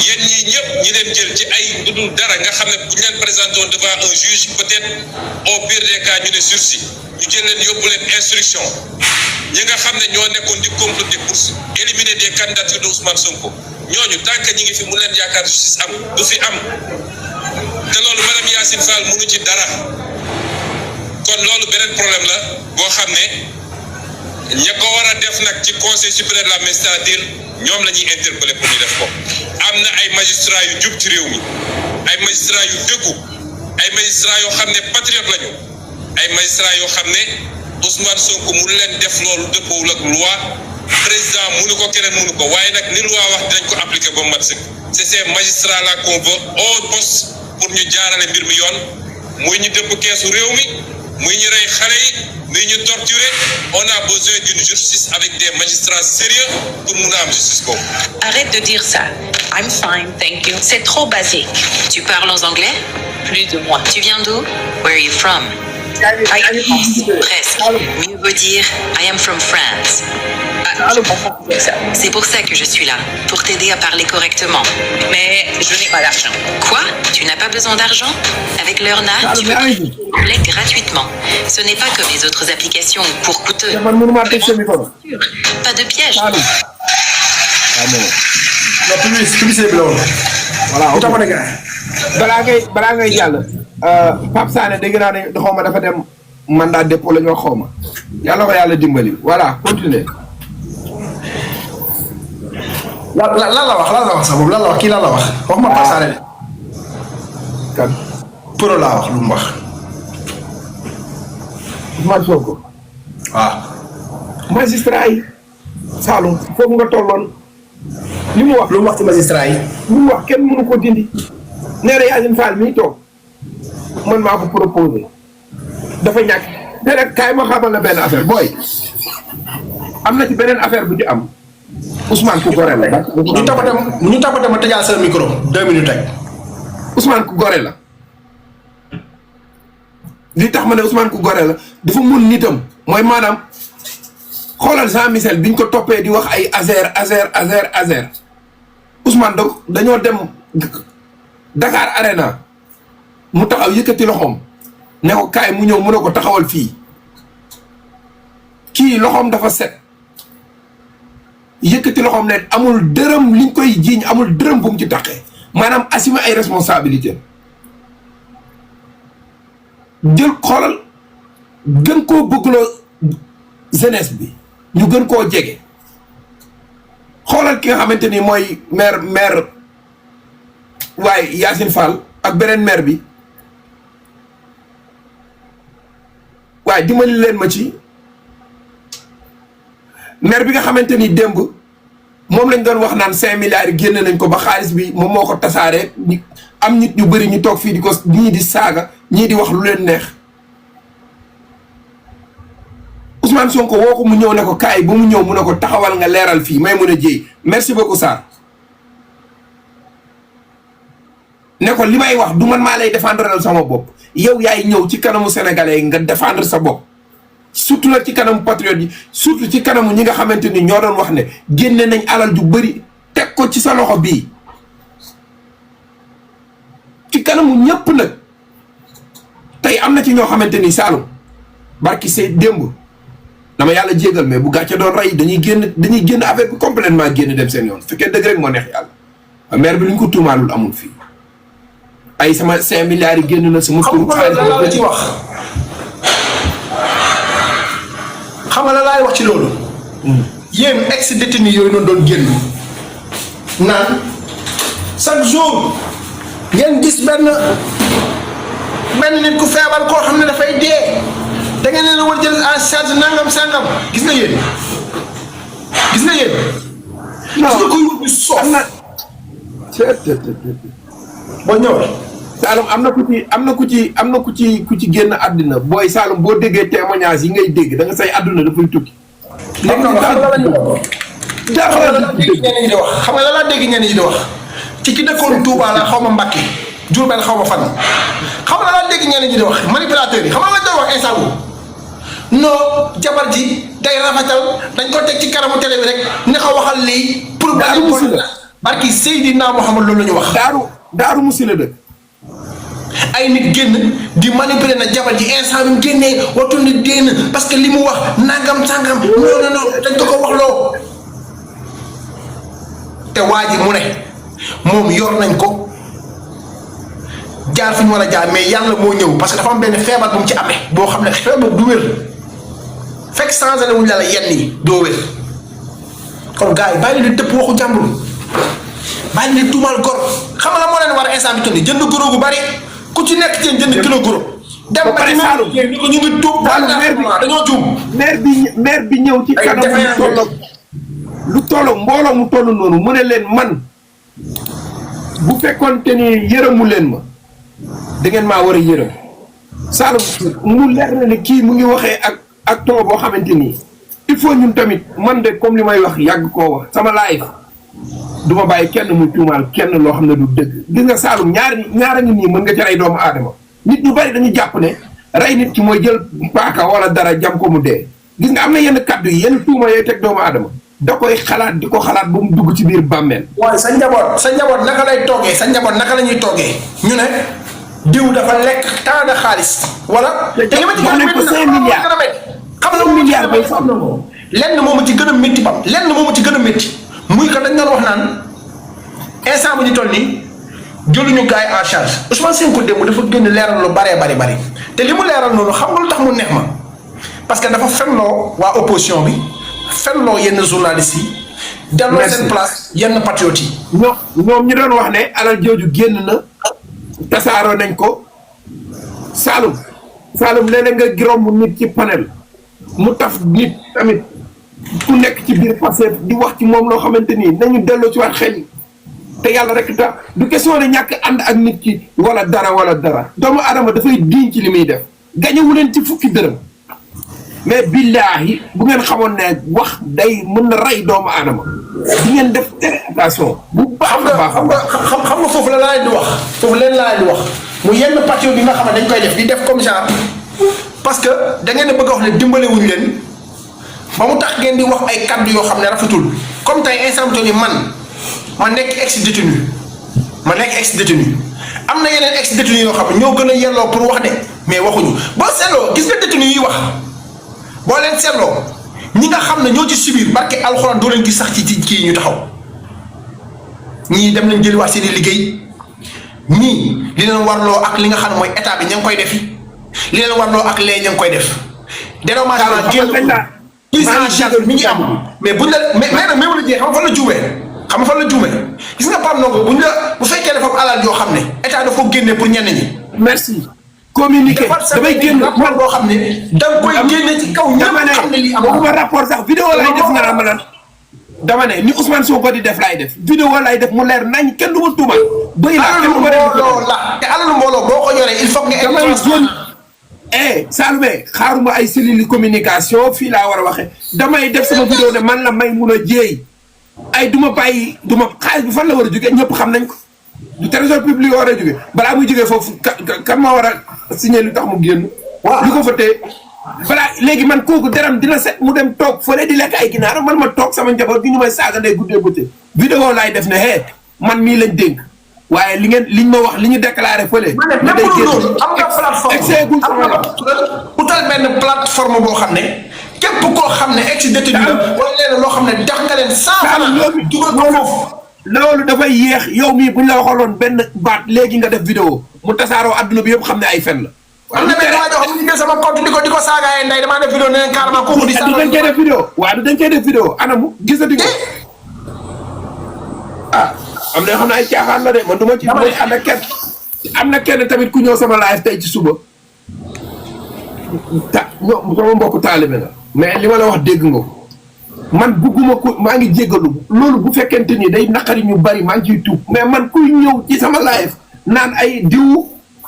yéen ñii ñëpp ñi leen jël ci ay dudul dara nga xam ne bu ñu leen présenté woon devant un juge peut-être au pire des cas ñu ne sursis ñu jël leen yóbbu leen instruction ñi nga xam ne ñoo nekkoon di comploter pour éliminer des candidatures de Ousmane Sonko ñooñu tant que ñi ngi fi mu leen yaakaar justice am du fi am te loolu madame Yacine Fall mënu ci dara kon loolu beneen problème la boo xam ne ña ko war a def nag ci conseil supérieur de la magistrature ñoom la ñuy interpeller pour ñu def ko am na ay magistrats yu jub ci réew mi ay magistrats yu dëggu ay magistrats yoo xam ne patriote lañu ay magistrats yoo xam ne Ousmane Sonko mënu leen def loolu dëppoowul ak loi président mënu ko keneen mënu ko waaye nag ni loi wax dinañ ko appliquer ba mat sëkk c'est ces magistrats là qu'on veut au poste pour ñu jaarale mbir mi yoon muy ñu dëpp keesu réew mi muy ñu rey xale yi muy ñu torturer on a besoin d'une justice avec des magistrats sérieux pour mun a am justice boobu. Arrête de dire ça. I'm fine, thank you. C'est trop basique. Tu parles en anglais? Plus de moi. Tu viens d'où? Where are you from? Presque. Mieux vaut dire I am from France. C'est pour ça que je suis là, pour t'aider à parler correctement. Mais je n'ai pas d'argent. Quoi? Tu n'as pas besoin d'argent? Avec l'Eurna, tu peux parler gratuitement. Ce n'est pas comme les autres applications pour coûteux. Pas de piège. balaa ngay jàll Pape Sané dégg naa ne xaw ma dafa dem mandat dépôt la ñu wax xaw ma yàlla ko yàlla dimbali voilà continuer. lan la wax sax boobu lan la wax kii lan la wax wax ma Pape Sané de. kan. Pro laa wax lu mu wax. Ousmane Sonko. waaw. magistrat yi Saloum foofu nga tolloon li mu wax lu mu wax ci magistrat yi. li mu wax kenn mënu ko dindi nee na Yacine Fall mii toog man maa ko proposé dafa ñàkk te nag kaay ma xamal na benn affaire booy am na ci beneen affaire bu ci am Ousmane ku gore la. ñu tapata ma tëjaal sa micro 2 minutes rek. Ousmane ku gore la li tax ma ne Ousmane ku gore la dafa mun nitam mooy maanaam xoolal Jean Michel biñ ko toppee di wax ay Azer Ousmane donc dañoo dem Dakar Arena mu taxaw yëkkati loxoom ne ko kaay mu ñëw mu ne ko taxawal fii kii loxoom dafa set yëkkati loxoom ne amul dërëm liñ koy jiiñ amul dërëm bu mu ci taqee maanaam assumer ay responsabilité jël xoolal gën koo bëggloo jeunesse bi ñu gën koo jege xoolal ki nga xamante ni mooy maire waaye Yacine Fall ak beneen maire bi waaye dimbali leen ma ci maire bi nga xamante ni démb moom lañ doon wax naan 5 milliards yi génn nañ ko ba xaalis bi moom moo ko tasaaree am nit ñu bëri ñu toog fii di ko ñii di saaga ñii di wax lu leen neex Ousmane Sonko woo ko mu ñëw ne ko kaay ba mu ñëw mu ne ko taxawal nga leeral fii may mun a jéy merci beaucoup Sarr ne ko li may wax du man maa lay défendre sama bopp yow yaay ñëw ci kanamu sénégalais yi nga défendre sa bopp surtout nag ci kanamu patriote yi surtout ci kanamu ñi nga xamante ni ñoo doon wax ne génne nañ alal ju bëri teg ko ci sa loxo bii ci kanamu ñëpp nag tey am na ci ñoo xamante ni Saloum barki say démb dama yàlla jégal mais bu gàcce doon rey dañuy génn affaire bi complètement génn dem seen yoon fekkee dëgg rek moo neex yàlla maire bi lu ñu ko tuumaalul amul fii ay sama 5 milliards yi génn na sama tur la ci wax xam nga la laay wax ci loolu yéen ex détenu yooyu noonu doon génn naan chaque jour ngeen gis benn nit ku feebar koo xam ne dafay dee da ngeen leen war jël en charge nangam sangam gis nga yéen gis nga koy wut soof boo ñëw Saloum am na ku ci génn àddina booy Saloum boo déggee témoignage yi ngay dégg da nga say àdduna dafay tukki. léegi xam nga la laa dégg ñenn ñi di wax ci ki dëkkoon Touba la xaw ma Mbacke Diourbel xaw ma fan xam nga la laa dégg ñenn ñi di wax manipulateurs yi xam nga la doon wax instant boobu non jabar ji day rafetal dañ ko teg ci kanamu télé bi rek ne ko waxal lii pour barki Seydina Mouhamad loolu la ñu wax daaru musi la dëkk ay nit génn di manipuler na jabar ji instant bi mu génnee watul nit génn parce que li mu wax nangam sangam non dañ ko wax loo te waa ji mu ne moom yor nañ ko jaar fi ñu war a jaar mais yàlla moo ñëw parce que dafa am benn feebar bu mu ci amee boo xam ne feebar du wér fekk changé wuñ la yenn yi doo wér kon gars yi bàyyi leen di tëpp waxu jàmbur bàyyi leen di tuumaal gor xam nga la moo leen war a instant bi toll jënd goro gu bari ku ci nekk ci jënd kilo goro. dem ba ci Saloum ñu ngi tuub dañoo juum. maire bi ñëw ci kanam lu tolloog mbooloo mu toll noonu mu ne leen man bu fekkoon te ni yërëmu leen ma da ngeen maa war a yërëm Saloum mu leer na ne kii mu ngi waxee ak ton boo xamante ni il faut ñun tamit man de comme li may wax yàgg koo wax sama live du ma bàyyi kenn muy tuumaal kenn loo xam ne du dëgg gis nga Saloum ñaara ngi nii mën nga ci rey doomu aadama nit ñu bari dañu jàpp ne rey nit ki mooy jël paaka wala dara jam ko mu dee gis nga am na yenn kaddu yi yenn tuuma yooyu teg doomu aadama da koy xalaat di ko xalaat ba mu dugg ci biir bàmmeel. waaye sa njaboot naka lay toogee sa njaboot naka la ñuy toogee ñu ne diw dafa lekk tant de xaalis. wala te li ma ci gën a métti 5 milliards xam nga milliards bay fam lenn moomu ci gën a métti bam lenn moomu ci gën a métti muy que dañ doon wax naan instant bu ñu toll nii jëluñu gars yi en charge Ousmane Sonko démb dafa gën a leeral lu bari te li mu leeral noonu xam nga lu tax mu neex ma parce que dafa fenloo waa opposition bi fenloo yenn journalistes yi. delloo seen place yenn patriotes yi. ñoom ñu doon wax ne alal jooju génn na tasaaroo nañ ko Saloum léeg-léeg nga romb nit ci panel mu taf nit tamit ku nekk ci biir Pastef di wax ci moom loo xamante ni nañu delloo ci waat xel yi te yàlla rek tax du question de ñàkk ànd ak nit ki wala dara doomu adama dafay diñ ci li muy def gañewu leen ci fukki dërëm mais billaahi bu ngeen xamoon ne wax day mën na rey doomu adama di ngeen def très attention bu baax a baax xam nga foofu la laa leen di wax foofu leen laa leen di wax mu yenn parti bi nga xam ne dañ koy def di def comme genre parce que da ngeen a bëgg a wax ne dimbale wuñ leen ba mu tax ngeen di wax ay kaddu yoo xam ne rafetul comme tey instant ni ma nekk ex détenu am na yeneen ex détenu yoo xam ne ñoo gën a yelloo pour wax de mais waxuñu boo seetloo gis nga détenu yi wax boo leen seetloo ñi nga xam ne ñoo ci subir barke alxuraan doo leen gis sax ci kii ñu taxaw ñii dem nañ jëliwaat seen i liggéey ñii li leen warloo ak li nga xam ne mooy état bi ña ngi koy defi li leen warloo ak lee ña ngi koy def. dédommagement génn prise en charge mi ngi am mais buñ la mais nag même la jiyee xam nga fan la juumee gis nga Pape Ndongo buñ la bu fekkee dafa am alal yoo xam ne état dafa ko génne pour ñenn ñi. merci. communiqué damay génn rapport boo xam ne da nga koy génne ci kaw ñëpp xam ne lii am waxuma rapport sax vidéo lay def nga am lan dama ne ni Ousmane Sonko di def laay def vidéo lay def mu leer nañ kenn du ma tuumal bëy laa kenn du ma la te alalu mbooloo boo ko yoree il faut nga damay zone Salomé xaaruma ay cellule communication fii laa war a waxee damay def sama vidéo ne man la may mun a jéey ay duma bàyyi duma xaalis bi fan la war a jógee ñëpp xam nañ ko du trésor public war a jógee balaa muy jógee foofu kan ma war a signé lu tax mu génn li ko fa tee balaa léegi man kooku deram dina set mu dem toog fële di lekk ay ginaar man ma toog sama njaboot gi ñu may saaga ndey guddee bëccëg vidéo laay def ne man mii lañ dénk waaye liñ ma wax li ñu déclaré fële na day génn am nga plateforme utal benn plateforme boo xam ne képp koo xam ne ex détenu wala leen loo xam ne dax nga leen dugal ko foofu loolu dafay yéex yow mii buñ la waxaloon benn baat léegi nga def vidéo mu tasaaroo adduna bi yëpp xam ne ay fen la. am na benn waa joo xam ne jël sama compte di ko saagaayee ndey damaa def vidéo ne leen carrément kooku di saaga. du dañ koy def vidéo waaw du dañ koy def vidéo anamu gisati nga am na yoo xam ne ay caaxaan la de man du ma ci ànd ak kenn am na kenn tamit ku ñëw sama live tey ci suba sama mbokku taalibe la mais li ma la wax dégg nga ko man bugguma ko maa ngi jéggalu loolu bu fekkente ni day naqari ñu bari maa ngi ciy tuub mais man kuy ñëw ci sama live naan ay diw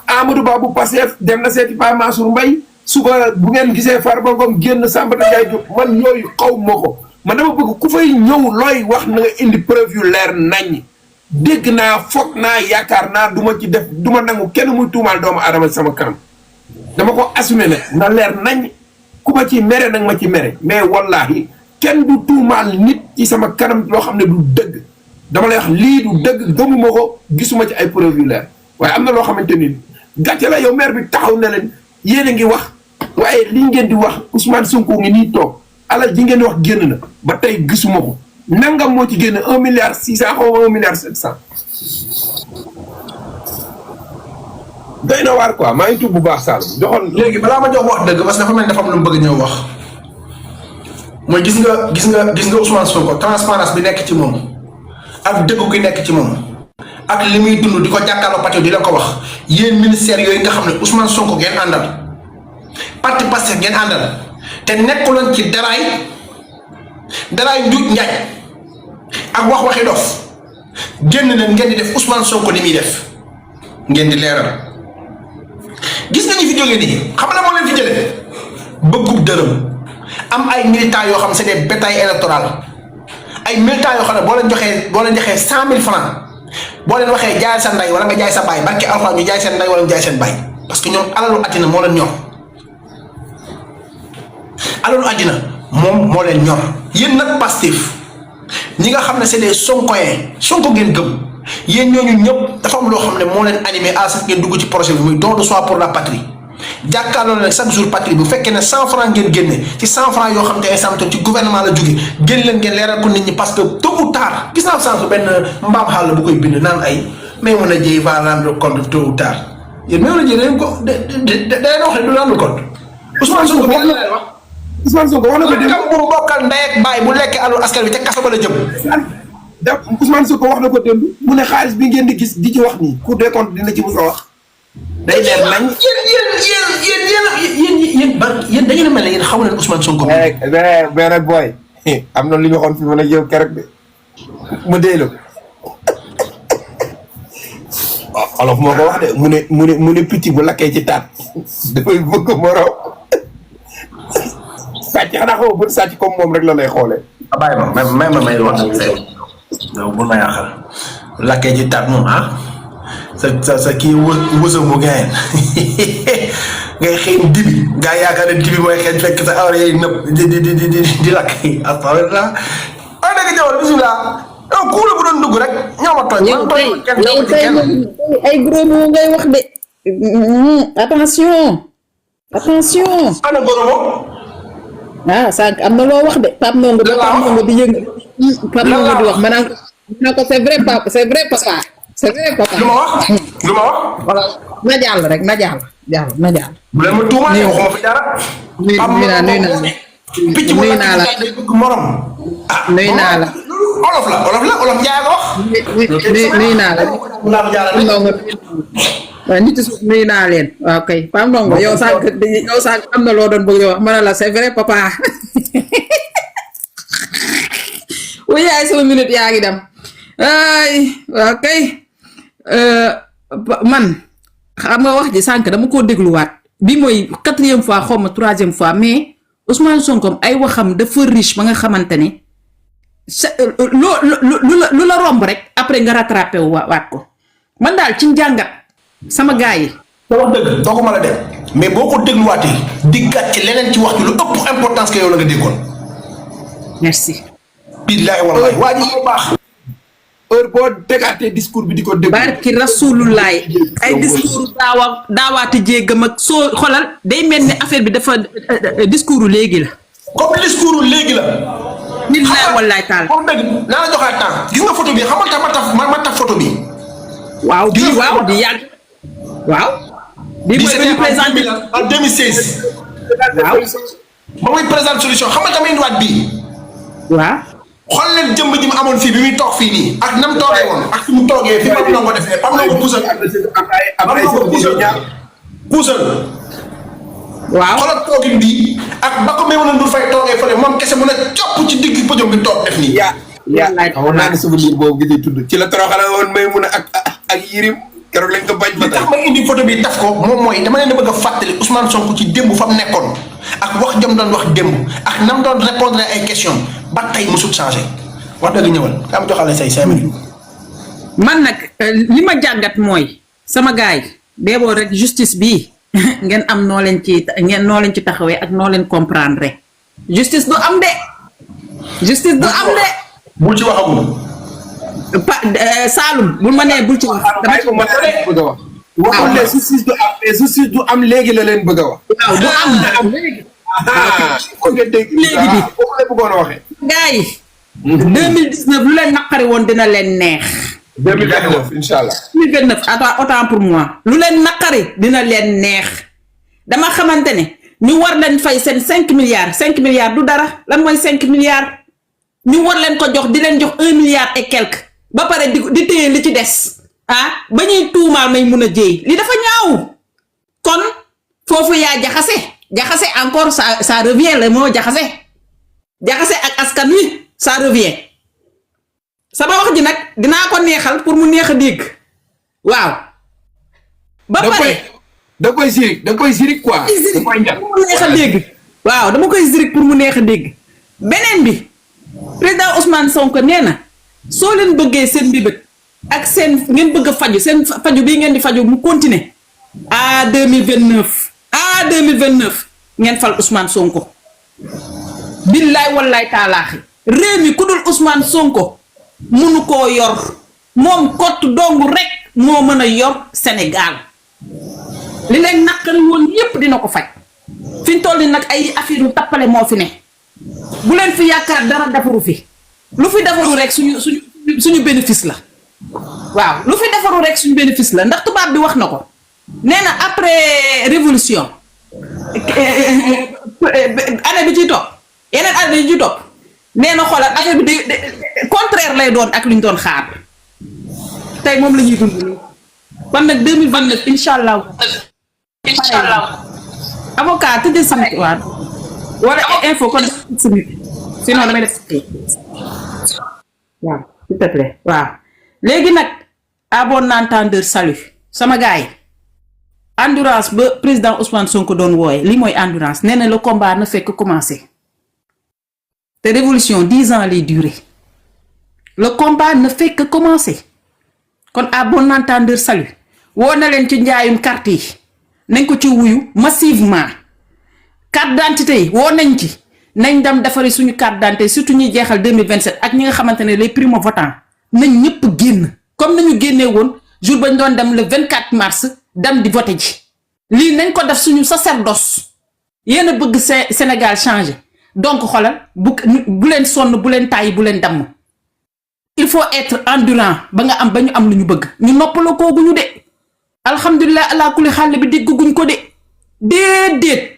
Amadou Ba bu Pastef dem na seeti Pa Mansour Mbaye suba bu ngeen gisee Farba Ngom génn Sambata Ndiaye Diop man yooyu xaw ma ko man dama bëgg ku fay ñëw looy wax na nga indi preuve yu leer nañ dégg naa foog naa yaakaar naa du ma ci def du ma nangu kenn muy tuumaal doomu aadama sama kanam dama ko assumé nag na leer nañ ku ma ci mere nag ma ci mere mais wallahi kenn du tuumaal nit ci sama kanam loo xam ne du dëgg dama lay wax lii du dëgg gëmuma ko gisuma ci ay preuve yu leer waaye am na loo xamante ni gàcce la yow maire bi taxaw na leen yéen a ngi wax waaye li ngeen di wax Ousmane Sonko ngi nii toog alal ji ngeen di wax génn na ba tey gisuma ko nangam moo ci génn 1 milliard 600 xaw ma 1 milliard 700 doy na waar quoi maa ngi tudd bu baax Saloum joxoon. léegi balaa ma jox wax dëgg parce que dafa mel ni dafa am lu mu bëgg ñëw wax mooy gis nga Ousmane Sonko transparence bi nekk ci moom ak dëggu gi nekk ci moom ak li muy dund di ko jàkkaarloo parti di la ko wax yéen ministère yooyu nga xam ne Ousmane Sonko ngeen àndal parti Pastef ngeen àndal te nekkuloon ci daraay njuuj njaaj ak waxi dof génn leen ngeen di def Ousmane Sonko ni muy def ngeen di leeral gis nañu fi jógee nii xam na moo leen fi jëlee bëggub dërëm am ay militants yoo xam c'est des bétail électoral ay militants yoo xam ne boo leen joxee 100 000 francs boo leen waxee jaay sa ndey wala nga jaay sa baay barke alxuraan ñu jaay seen ndey wala ñu jaay seen baay parce que ñoom alalu àddina moo leen ñor moo leen ñor yéen nag Pastef ñi nga xam ne c'est des sonkoyens Sonko ngeen gëm yéen ñooñu ñëpp dafa am loo xam ne moo leen animé à ce ngeen dugg ci projet bi muy don de soi pour la patrie jàkkaarloo ne chaque jour patrie bu fekkee ne 100 francs ngeen génne ci 100 francs yoo xam te ay samto ci gouvernement la jóge génn leen ngeen leeral ko nit ñi parce que tôt ou tard gis naa sànq benn mbaam xaal bu koy bind naan ay mais mën a jëy va rendre compte tôt ou tard yéen mais mën a jëy dañ ko day wax ne du rendre compte Ousmane Sonko wax na wax Ousmane Sonko wax na ko dem kam bu bokkal ndey ak baay bu lekkee alu askan bi ca kaso ba la jëm da Ousmane Sonko wax na ko démb mu ne xaalis bi ngeen di gis di ci wax nii Cour des comptes dina ci mos a wax day leer nañ yéen da ngeen a mel ne yéen xamu leen Ousmane Sonko. mais nag booy am na lu ñu waxoon fi man ak yow keroog de mu deelu olof moo ko wax de mu ne picc bu lakkee ci taat dafay bëgg moroom sàcc xanaa xaw bu sàcc comme moom rek la lay xoolee. bàyyi ma may wax ak say yow bul ma yàqal lakkee ci taat moom sa kii wësa mu gayen ngay xëy dibi nga yaakaar ne dibi mooy xeeñ fekk sa awra yay nëpp di lakk astafirullah ay dëgg jawal bismillah yow kuula bu doon dugg rek ñoo ma tooñ man tooñ kenn ay gros mots ngay wax de attention ana goromo sànq am na loo wax de Pape Ndongo di yëngu Pape Ndongo di wax maanaam ko c'est vrai papa lu ma wax voilà na jàll rek na jàll bu leen ma tuuma waxuma fi dara nuyu naa picc bu la day bëgg morom nuyu naa la olof jaay ko wax nuyu naa la Ndongo waaw nit suuf nuyu naa leen waaw kay Pape Ndongo yow sànq am na loo doon bëgg wax ma ne la c'est vrai papa wuy yaay sama minute yaa ngi dem ay waaw kay man xam nga wax ji sànq dama koo dégluwaat bi mooy 4e fois xaw ma 3e fois mais Ousmane Sonko ay waxam dafa riche ba nga xamante ne lu la romb rek après nga rattrapé waat ko man daal ci njàngat sama gars yi. da wax dëgg doo ko mën a dem mais boo ko dégluwaatee diggaat ci leneen ci wax ji lu ëpp importance que yow la nga déggoon. merci. billahi wallahi waa ji bu baax. heure boo dégaatee discours bi di ko déglu. barki rasulullaay ay discours daawaati jéegam ak soo xolal day mel ni affaire bi dafa discours léegi la. comme discours léegi la. billahi wallahi taala. pour dëgg naa la joxaat temps gis nga photo bi xamal tax ma taf photo bi. waaw di yàgg. waaw. bii mooy bi ñu présenté en 2016. waaw. ba muy présente solution xamal tamit indiwaat bii. waaw. xool leen jëmb ji mu amoon fii bi muy toog fii nii ak nam toogee woon ak fi mu toogee fi Pape Ndongo defee Pape Ndongo puusal. puusal. waaw xoolal toogin bii ak ba ko Maimouna Ndour Faye toogee fële moom kese mën a copp ci digg podium bi toog def nii. xamoon naa ne souvenir boobu gi di tudd ci la toroxale woon Maimouna ak Yirim keroog lañ ko bañ ba li tax ma indi photo bi taf ko moom mooy dama leen a bëgg a fàttali Ousmane Sonko ci démb fa mu nekkoon ak wax jëm doon wax démb ak nam doon répondre ay questions ba tey musut changé wax dëgg ñëwal ka am joxale say 5 minutes. man nag li ma jàngat mooy sama gaay beeboo rek justice bii ngeen am noo leen ci taxawee ak noo leen comprendre justice du am de. bul ci waxagum. Saloum bul ma nee bul ci wax. dama ci bëgg a wax. waxul ne justice du am léegi la leen bëgg a wax. waaw du am léegi. léegi bi foofu la bëggoon a waxee. gars yi. 2019 lu leen naqari woon dina leen neex. 2029 incha allah. 2029 autant pour moi. lu leen naqari dina leen neex. dama xamante ne ñu war leen fay seen 5 milliards 5 milliards du dara lan mooy 5 milliards. ñu war leen ko jox di leen jox 1 milliard et quelque. ba pare di téye li ci des. ba ñuy tuumaal Maimouna Dièye li dafa ñaaw. kon foofu yaa jaxase encore ça revient le mot jaxase ak askan wi ça revient sama wax ji nag dinaa ko neexal pour mu neex a dégg waaw. ba pare da koy zirik quoi. da koy njëkk pour mu neex a dégg. waaw dama koy zirik pour mu neex a dégg. beneen bi président Ousmane Sonko nee na soo leen bëggee seen mbibët ak seen ngeen bëgg a faju seen faju bii ngeen di faju mu continuer à 2029 ngeen fal Ousmane Sonko. billaay wallaay taalaaxi réew mi ku dul Ousmane Sonko munu koo yor moom kott dongu rek moo mën a yor Sénégal li leen naqari woon yépp dina ko faj fi ñu toll ni nag ay affaire yu tappale moo fi ne bu leen fi yaakaar dara defaru fi lu fi defaru rek suñu bénéfice la waaw lu fi defaru rek suñu bénéfice la ndax tubaab bi wax na ko nee na après révolution année bi ciy topp yeneen année yi ciy topp nee na xoolal affaire bi contraire lay doon ak lu ñu doon xaar tey moom la ñuy dund nii kon nag 2029 incha allah. avocat tëjee samit waat wala info kon samit sinon damay def waaw s'il te plaît waaw léegi nag à bon entendeur salut sama gars yi endurance ba président Ousmane Sonko doon wooye li mooy endurance nee na le combat na fekk commencé te révolution 10 ans lay durer le combat ne fait que commencer kon à bon entendeur salut woo na leen ci njaayum carte yi nañ ko ci wuyu massivement carte d'identité yi woo nañ ci nañ dem defari suñu carte d'identité surtout ñuy jeexal 2027 ak ñi nga xamante ne les primo votants nañ ñëpp génn comme nañu génnee woon jour bañ doon dem le 24 mars dem di voter ji lii nañ ko def suñu sacerdoce yéen a bëgg Sénégal changer donc xoolal bu leen sonn bu leen tàyyi bu leen damm il faut être endurant ba nga am ba ñu am lu ñu bëgg ñu noppaloo kooguñu de alhamdulilah ala kulli xaal bi dégguñ ko de déedéet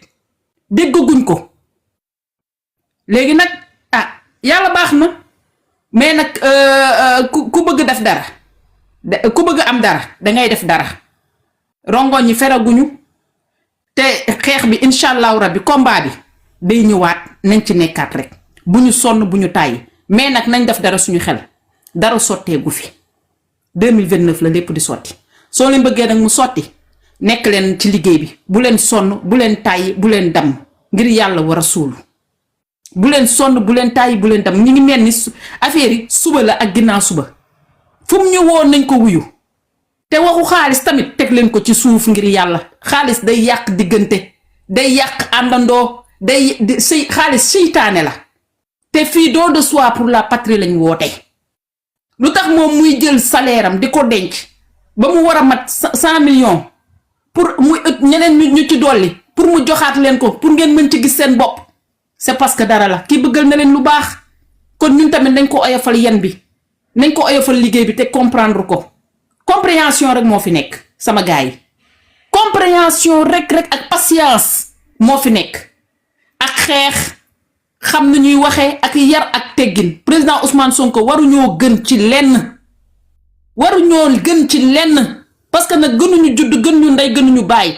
dégguñ ko léegi nag ah yàlla baax na mais nag ku bëgg def dara ku bëgg am dara dangay def dara rongoñ ñi feraguñu te xeex bi incha allahu rabbi combat bi day ñëwaat nañ ci nekkaat rek bu ñu sonn bu ñu tàyyi mais nag nañ def dara suñu xel dara sotteegu fi 2029 la lépp di sotti soo leen bëggee nag mu sotti nekk leen ci liggéey bi bu leen sonn bu leen tàyyi bu leen damm ngir yàlla war a suulu bu leen sonn bu leen tàyyi bu leen damm ñu ngi mel ni affaire yi suba la ak ginnaaw suba fu mu ñu woon nañ ko wuyu te waxu xaalis tamit teg leen ko ci suuf ngir yàlla xaalis day yàq diggante day yàq àndandoo xaalis seytaane la te fii don de soi pour la patrie lañ woote lu tax moom muy jël salaire am di ko denc ba mu war a mat 100 millions pour muy ñeneen ñu ci dolli pour mu joxaat leen ko pour ngeen mën ci gis seen bopp c'est parce que dara la kii bëggal na leen lu baax kon ñun tamit nañ ko oyofal yen bi nañ ko oyofal liggéey bi te comprendre ko compréhension rek moo fi nekk sama gars yi compréhension rek ak patience moo fi nekk ak xeex xam na ñuy waxee ak yar ak teggin président Ousmane Sonko waruñoo gën ci lenn parce que nag gënuñu judd gënuñu ndey gënuñu bàyyi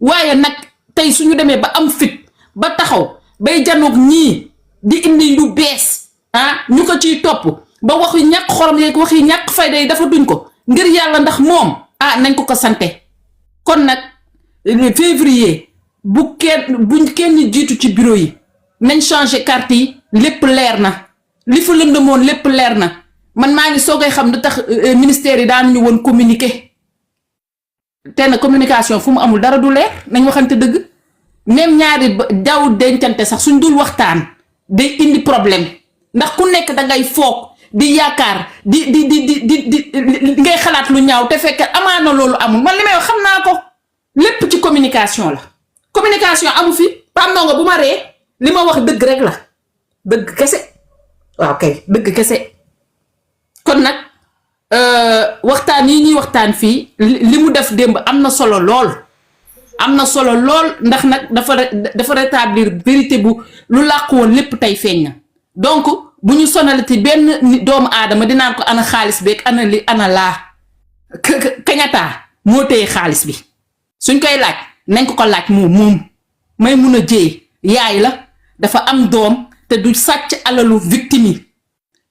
waaye nag tey suñu demee ba am fit ba taxaw bay janoog ñii di indi lu bees ñu ko ciy topp ba wax yu ñàkk xorom yeeg wax yu ñàkk fayda yi dafa duñ ko ngir yàlla ndax moom nañ ko sante kon nag février buñ kenn jiitu ci bureau yi nañ changer carte yi lépp leer na li fa lëndëmoon lépp leer na man maa ngi soogay xam lu tax ministère yi daanuñu woon communiquer te na communication fu mu amul dara du leer nañ waxante dëgg même ñaari daw dencante sax suñ dul waxtaan day indi problème ndax ku nekk dangay foog di yaakaar di ngay xalaat lu ñaaw te fekk amaana loolu amul man li may wax xam naa ko lépp ci communication la communication amu fi Pape Ndongo bu ma ree li ma wax dëgg rek la dëgg kese waaw kay dëgg kese kon nag waxtaan yi ñuy waxtaan fii li mu def démb am na solo lool ndax nag dafa rétablir vérité bu lu làqu woon lépp tey feeñ na donc bu ñu sonalati benn doomu aadama dinaan ko ana xaalis beeg ana li ana laa kañataa moo téye xaalis bi suñ koy laaj nañ ko laaj moom may mun a jéey yaay la dafa am doom te du sàcc alalu victime yi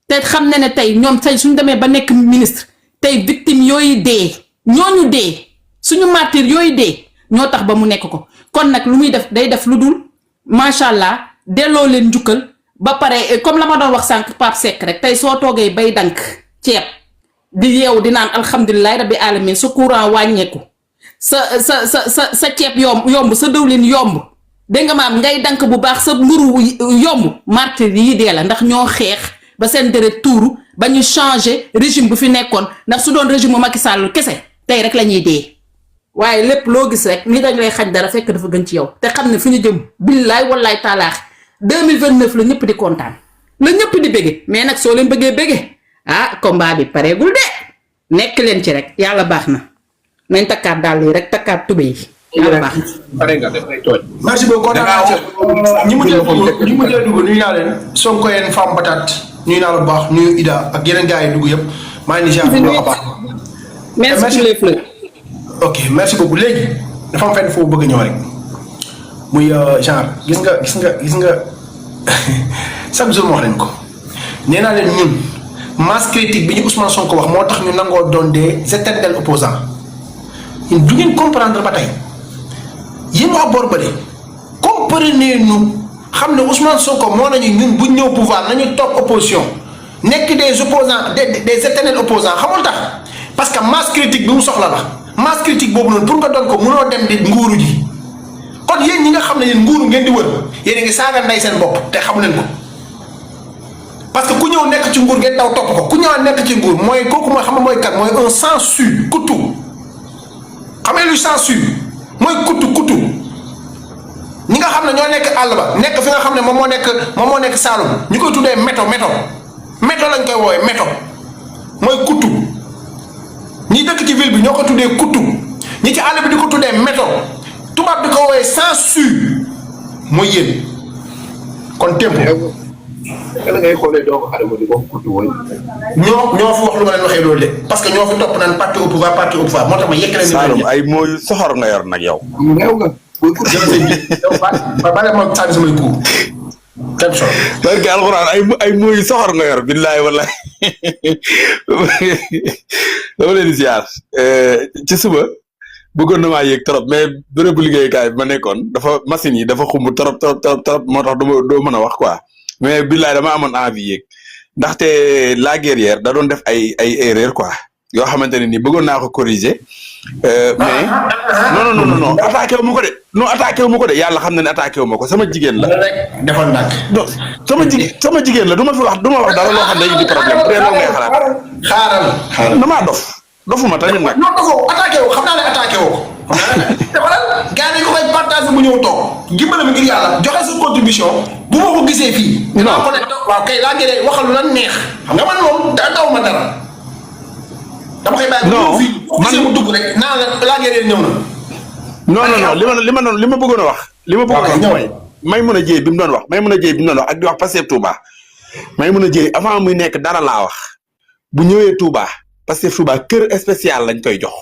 te xam ne tey ñoom tey suñ demee ba nekk ministre tey victime yooyu dee ñooñu dee suñu martyr yooyu dee ñoo tax ba mu nekk ko kon nag lu muy def day def lu dul macha allah delloo leen njukkal ba pare comme la ma doon wax sànq Pape Seck rek tey soo toogee bay dank ceeb di yeewu di naan alhamdulilahi rabbi alamin sa courant wàññeeku sa ceeb yomb sa dëwlin yomb dégg nga maam ngay dank bu baax sa mburu yomb martyr yi dee la ndax ñoo xeex ba seen deret tuuru ba ñu changer régime bu fi nekkoon ndax su doon régime Macky Sall kese tey rek la ñuy dee waaye lépp loo gis rek ni dañ lay xañ dara fekk dafa gën ci yow te xam ne fi ñu jëm billaay wallaay taalaax 2029 la ñëpp di kontaan la ñëpp di bége mais nag soo leen bëggee bége combat bi pareegul de nekk leen ci rek yàlla baax na nañ takkaat dàll yi rek takkaat tube yi yàlla baax na. pare nga def ay tooj. merci beaucoup ñi mu jël dugg nuyu naa leen Sonko yeen femme patate nuyu naa la bu baax nuyu Ida ak yeneen gars yi dugg yëpp maa ngi ziar bu baax a baax. merci pour les fleurs. ok merci beaucoup léegi dafa am fenn foofu bëgg ñëw rek muy genre gis nga chaque jour ma wax leen ko nee naa leen ñun masse critique bi ñu Ousmane Sonko wax moo tax ñu nangoo doon des éternels opposants du ngeen comprendre ba tey yéen waa boor bële comprenez-nous xam ne Ousmane Sonko moo nañu ñun bu ñëw pouvoir nañu toog opposition nekk des opposants des éternels opposants xamul tax parce que masse critique bi mu soxla la masse critique boobu noonu pour nga doon ko mënoo dem di nguuru ji kon yéen ñi nga xam ne yéen nguuru ngeen di wër yéen a ngi saaga nday seen bopp te xamu leen ko parce que ku ñëw nekk ci nguur ngeen daw topp ko ku ñëwaat nekk ci nguur mooy kooku mooy xam nga mooy kat mooy un sensu kuttu xam nga lu sensu mooy kuttu ñi nga xam ne ñoo nekk àll ba nekk fi nga xam ne moom moo nekk Saalum ñu koy tuddee méto lañ koy woowee méto mooy kuttu ñi dëkk ci ville bi ñoo ko tuddee kuttu ñi ci àll bi di ko tuddee méto tubaab di ko woowee sensu mooy yéen kon tempo. la ngay xoolee doo ko xarama di ko kuttu woy ñoo fi wax lu ma leen waxee loolu de parce que ñoo fi topp naan parti au pouvoir moo tax ma yekk leen. Saloum ay mooy soxor nga yor nag yow. neew nga. ba ma sànni samay coup quelque chose. barke alxuraan ay mooy soxor nga yor billaay wallaay dama leen di ziar ci suba bëggoon na maa yéeg trop mais bërëbu liggéeykaay bi ma nekkoon dafa machine yi dafa xumb trop moo tax doo mën a wax quoi mais billaay dama amoon envie yéeg ndaxte la guerrière da doon def ay erreur quoi yoo xamante ne ni bëggoon naa ko corriger mais non attaqué wu ma ko de non attaqué wu ma ko de yàlla xam na ne attaqué wu ma ko sama jigéen la. defal nag. non sama jigéen la du ma wax dara loo xam ne indi problème bu dee loolu ngay xalaat. xaaral. damaa dofuma tamit nag. non dofoo attaqué wu xam naa ne attaqué woo ko. te xoolal gars yi ko koy partagé mu ñëw toog dimbale mi ngir yàlla joxe sa contribution bu ma ko gisee fii. non ko ne waaw kay laa ngeen waxal lu la neex xam nga man moom daw ma dara. dama koy bàyyi bu gisee mu dugg rek naa laa ngeen ñëw na. non li ma bëggoon a wax. li ma bëggoon a wax mooy Maimouna Dièye bi mu doon wax Maimouna Dièye bi mu doon wax ak di wax Pastef Touba Maimouna Dièye avant muy nekk dara laa wax bu ñëwee Touba Pastef Touba kër spécial lañ koy jox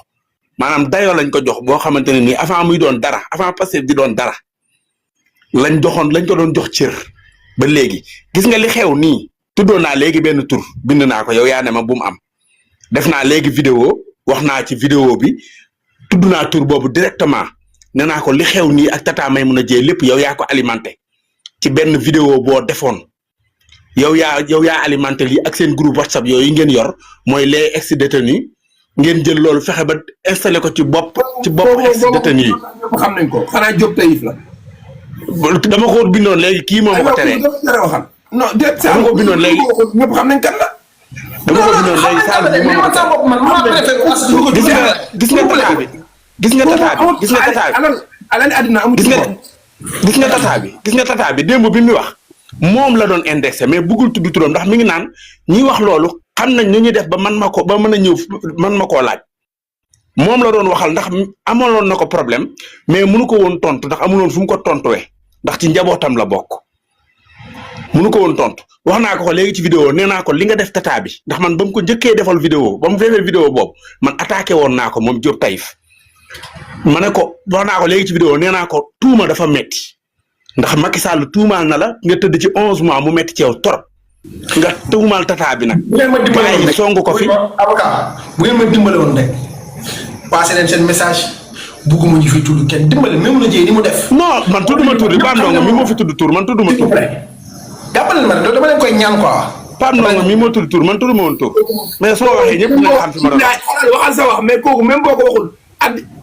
maanaam dayoo lañ ko jox boo xamante ne nii avant muy doon dara avant Pastef di doon dara lañ ko doon jox cër ba léegi gis nga li xew nii tuddoon naa léegi benn tur bind naa ko yow yaa ne ma bu mu am def naa léegi vidéo wax naa ci vidéo bi tudd naa tur boobu directement nee naa ko li xew nii ak tata Maimouna Dièye lépp yow yaa ko alimenté ci benn vidéo boo defoon yow yaa alimenté lii ak seen groupe WhatsApp yooyu ngeen yor mooy les ex-détenus ngeen jël loolu fexe ba installé ko ci bopp ex-détenus yi. xam nañ ko xanaa Diop Taïf la. dama ko bindoon léegi kii moom ko teree. non déet dama ko bindoon léegi ñëpp xam nañ kan la. dama ko bindoon léegi Sall bi moom ko gis nga tata bi gis nga tata bi démb bi mu wax moom la doon indexé mais bëggul tudd turam ndax mi ngi naan ñi wax loolu xam nañ nu ñuy def ba mën a ñëw man ma koo laaj moom la doon waxal ndax amaloon na ko problème mais mënu ko woon tontu ndax amuloon fu mu ko tontuwee ndax ci njabootam la bokk mënu ko woon tontu wax naa ko léegi ci vidéo nee naa ko li nga def tata bi ndax man ba mu ko njëkkee defal vidéo ba mu defee vidéo boobu man attaqué woon naa ko moom Diop Taïf ma ne ko wax naa ko léegi ci vidéo nee naa ko tuuma dafa metti ndax Macky Sall tuumaal na la nga tëdd ci 11 mois mu metti ci yow trop nga tuumaal tata bi nag. bu ngeen ma dimbale woon rek songu ko fi avocat bu ngeen ma dimbale woon rek passé leen seen message bugguma ñu fi tudd kenn dimbale Maimouna Dièye ni mu def. non man tudduma tur Pape Ndongo mi moo fi tudd tur man tudduma tur. jàppale ma dama leen koy ñaan quoi. Pape Ndongo mi moo tudd tur man tudduma woon tur mais soo waxee ñëpp dinañ xam fi ma doon waxal sa wax mais kooku même boo ko waxul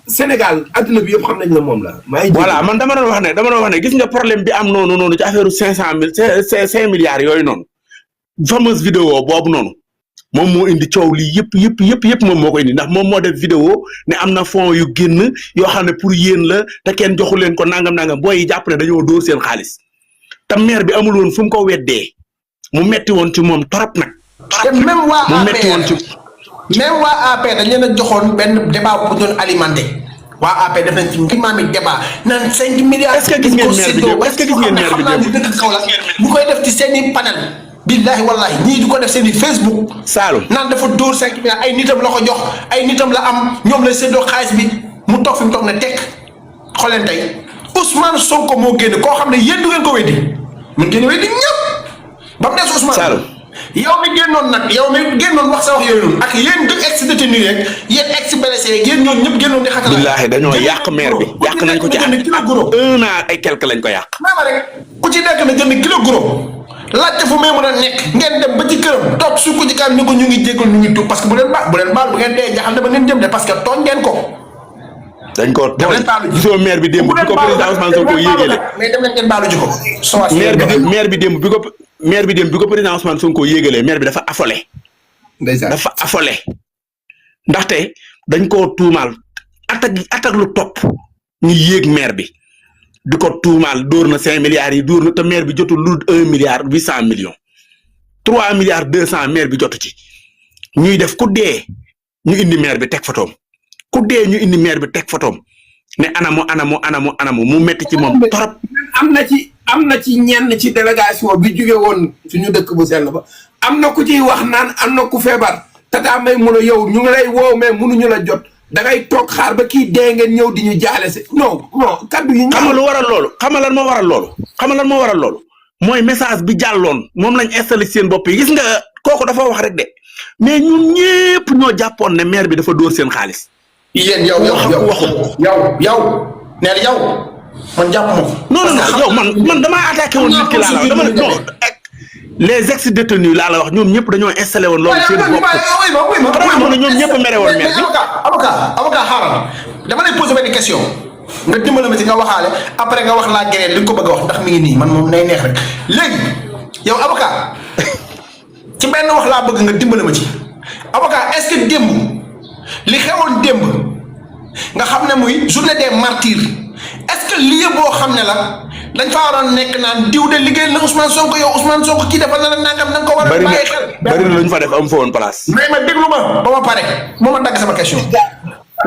Sénégal adduna bi yëpp xam nañ ne moom la. voilà man dama doon wax ne gis nga problème bi am noonu ci affaire 5 milliards yooyu noonu fameuse vidéo boobu noonu moom moo indi coow lii yëpp moom moo ko indi ndax moom moo def vidéo ne am na fonds yu génn yoo xam ne pour yéen la te kenn joxu leen ko nangam booy yi jàpp ne dañoo dóor seen xaalis te maire bi amul woon fu mu ko weddee mu metti woon ci moom trop nag. te même waa APR dañ leen a joxoon benn débat bu doon alimenté waa APR def nañ ci maami débat naan 5 milliards. est-ce que gis ngeen maire bi bu koy def ci seen i panel. billahi wallahi ñii di ko def seen i Facebook. Saalum naan dafa dóor 5 milliards ay nitam la ko jox ay nitam la am ñoom la séddoo xaalis bi mu toog fi mu toog ne tekk xool leen tey Ousmane Sonko moo génn koo xam ne yéen du ngeen ko weddi mun ngeen weddi ñëpp ba mu des Ousmane. Saloum yow mi génnoon nag yow mi génnoon wax sa wax yooyu noonu ak yéen deux ex détenu yeeg yéen ex blessé yeeg yéen ñooñu ñëpp génnoon di xatal. billaahi dañoo yàq maire bi yàq nañ ko ci at 1 an ay quelque lañ ko yàq. maama rek ku ci nekk na jënd kilo guro laajte fu may mën a nekk ngeen dem ba ci këram toog su ko ci kan ni ko ñu ngi jégal ñu ngi tuub parce que bu leen baal bu ngeen dee jaxal ne ba ngeen jëm de parce que tooñ ngeen ko. dañ ko tooñ gisoo maire bi démb bi ko président Ousmane Sonko yéegalee. mais dem leen ngeen baalu ji ko. maire bi démb bi ko président Ousmane Sonko yéegalee maire bi dafa affolé. ndeysaan dafa affolé ndaxte dañ koo tuumaal attaque lu topp ñu yéeg maire bi di ko tuumaal dóor na 5 milliards yi dóor na te maire bi jotul lu 1 milliard 800 millions 3 milliards 200 maire bi jotu ci ñuy def ku dee ñu indi maire bi teg fotoom ku dee ñu indi maire bi teg fotoom ne anamu mu metti ci moom torop. am na ci ñenn ci délégation bi jóge woon suñu dëkk bu sell ba am na ku ciy wax naan am na ku feebar tata may mun a yow ñu ngi lay woow mais mënuñu la jot da ngay toog xaar ba kii dee ngeen ñëw di ñu jaale si non kaddu yi. xam nga lu waral loolu xam nga lan moo waral loolu mooy message bi jàlloon moom lañ installé seen bopp yi gis nga kooku dafa wax rek de mais ñun ñëpp ñoo jàppoon ne maire bi dafa dóor seen xaalis. yéen yow neel yow man jàpp ma ko. non yow man damaa attaqué woon nit ki laa la wax non les ex détenus laa la wax ñoom ñëpp dañoo installé woon loolu seen bopp. xanaa ñoom ñëpp mere woon maire bi. avocat xaaral dama lay posé benn question nga dimbale ma ci nga waxaale après nga wax laa geneen li nga ko bëgg a wax ndax mi ngi nii man moom nay neex rek léegi yow avocat ci benn wax laa bëgg nga dimbale ma ci avocat est-ce que démb li xewoon démb nga xam ne muy journée des martyrs est-ce que lii boo xam ne la dañ faa waroon nekk naan diw de liggéey na Ousmane Sonko yow Ousmane Sonko kii dafa na la nangam na nga ko war a bàyyi xel. bari na lu ñu fa def am fa woon place. mais ma déglu ma ba ma pare moo ma dagg sama question.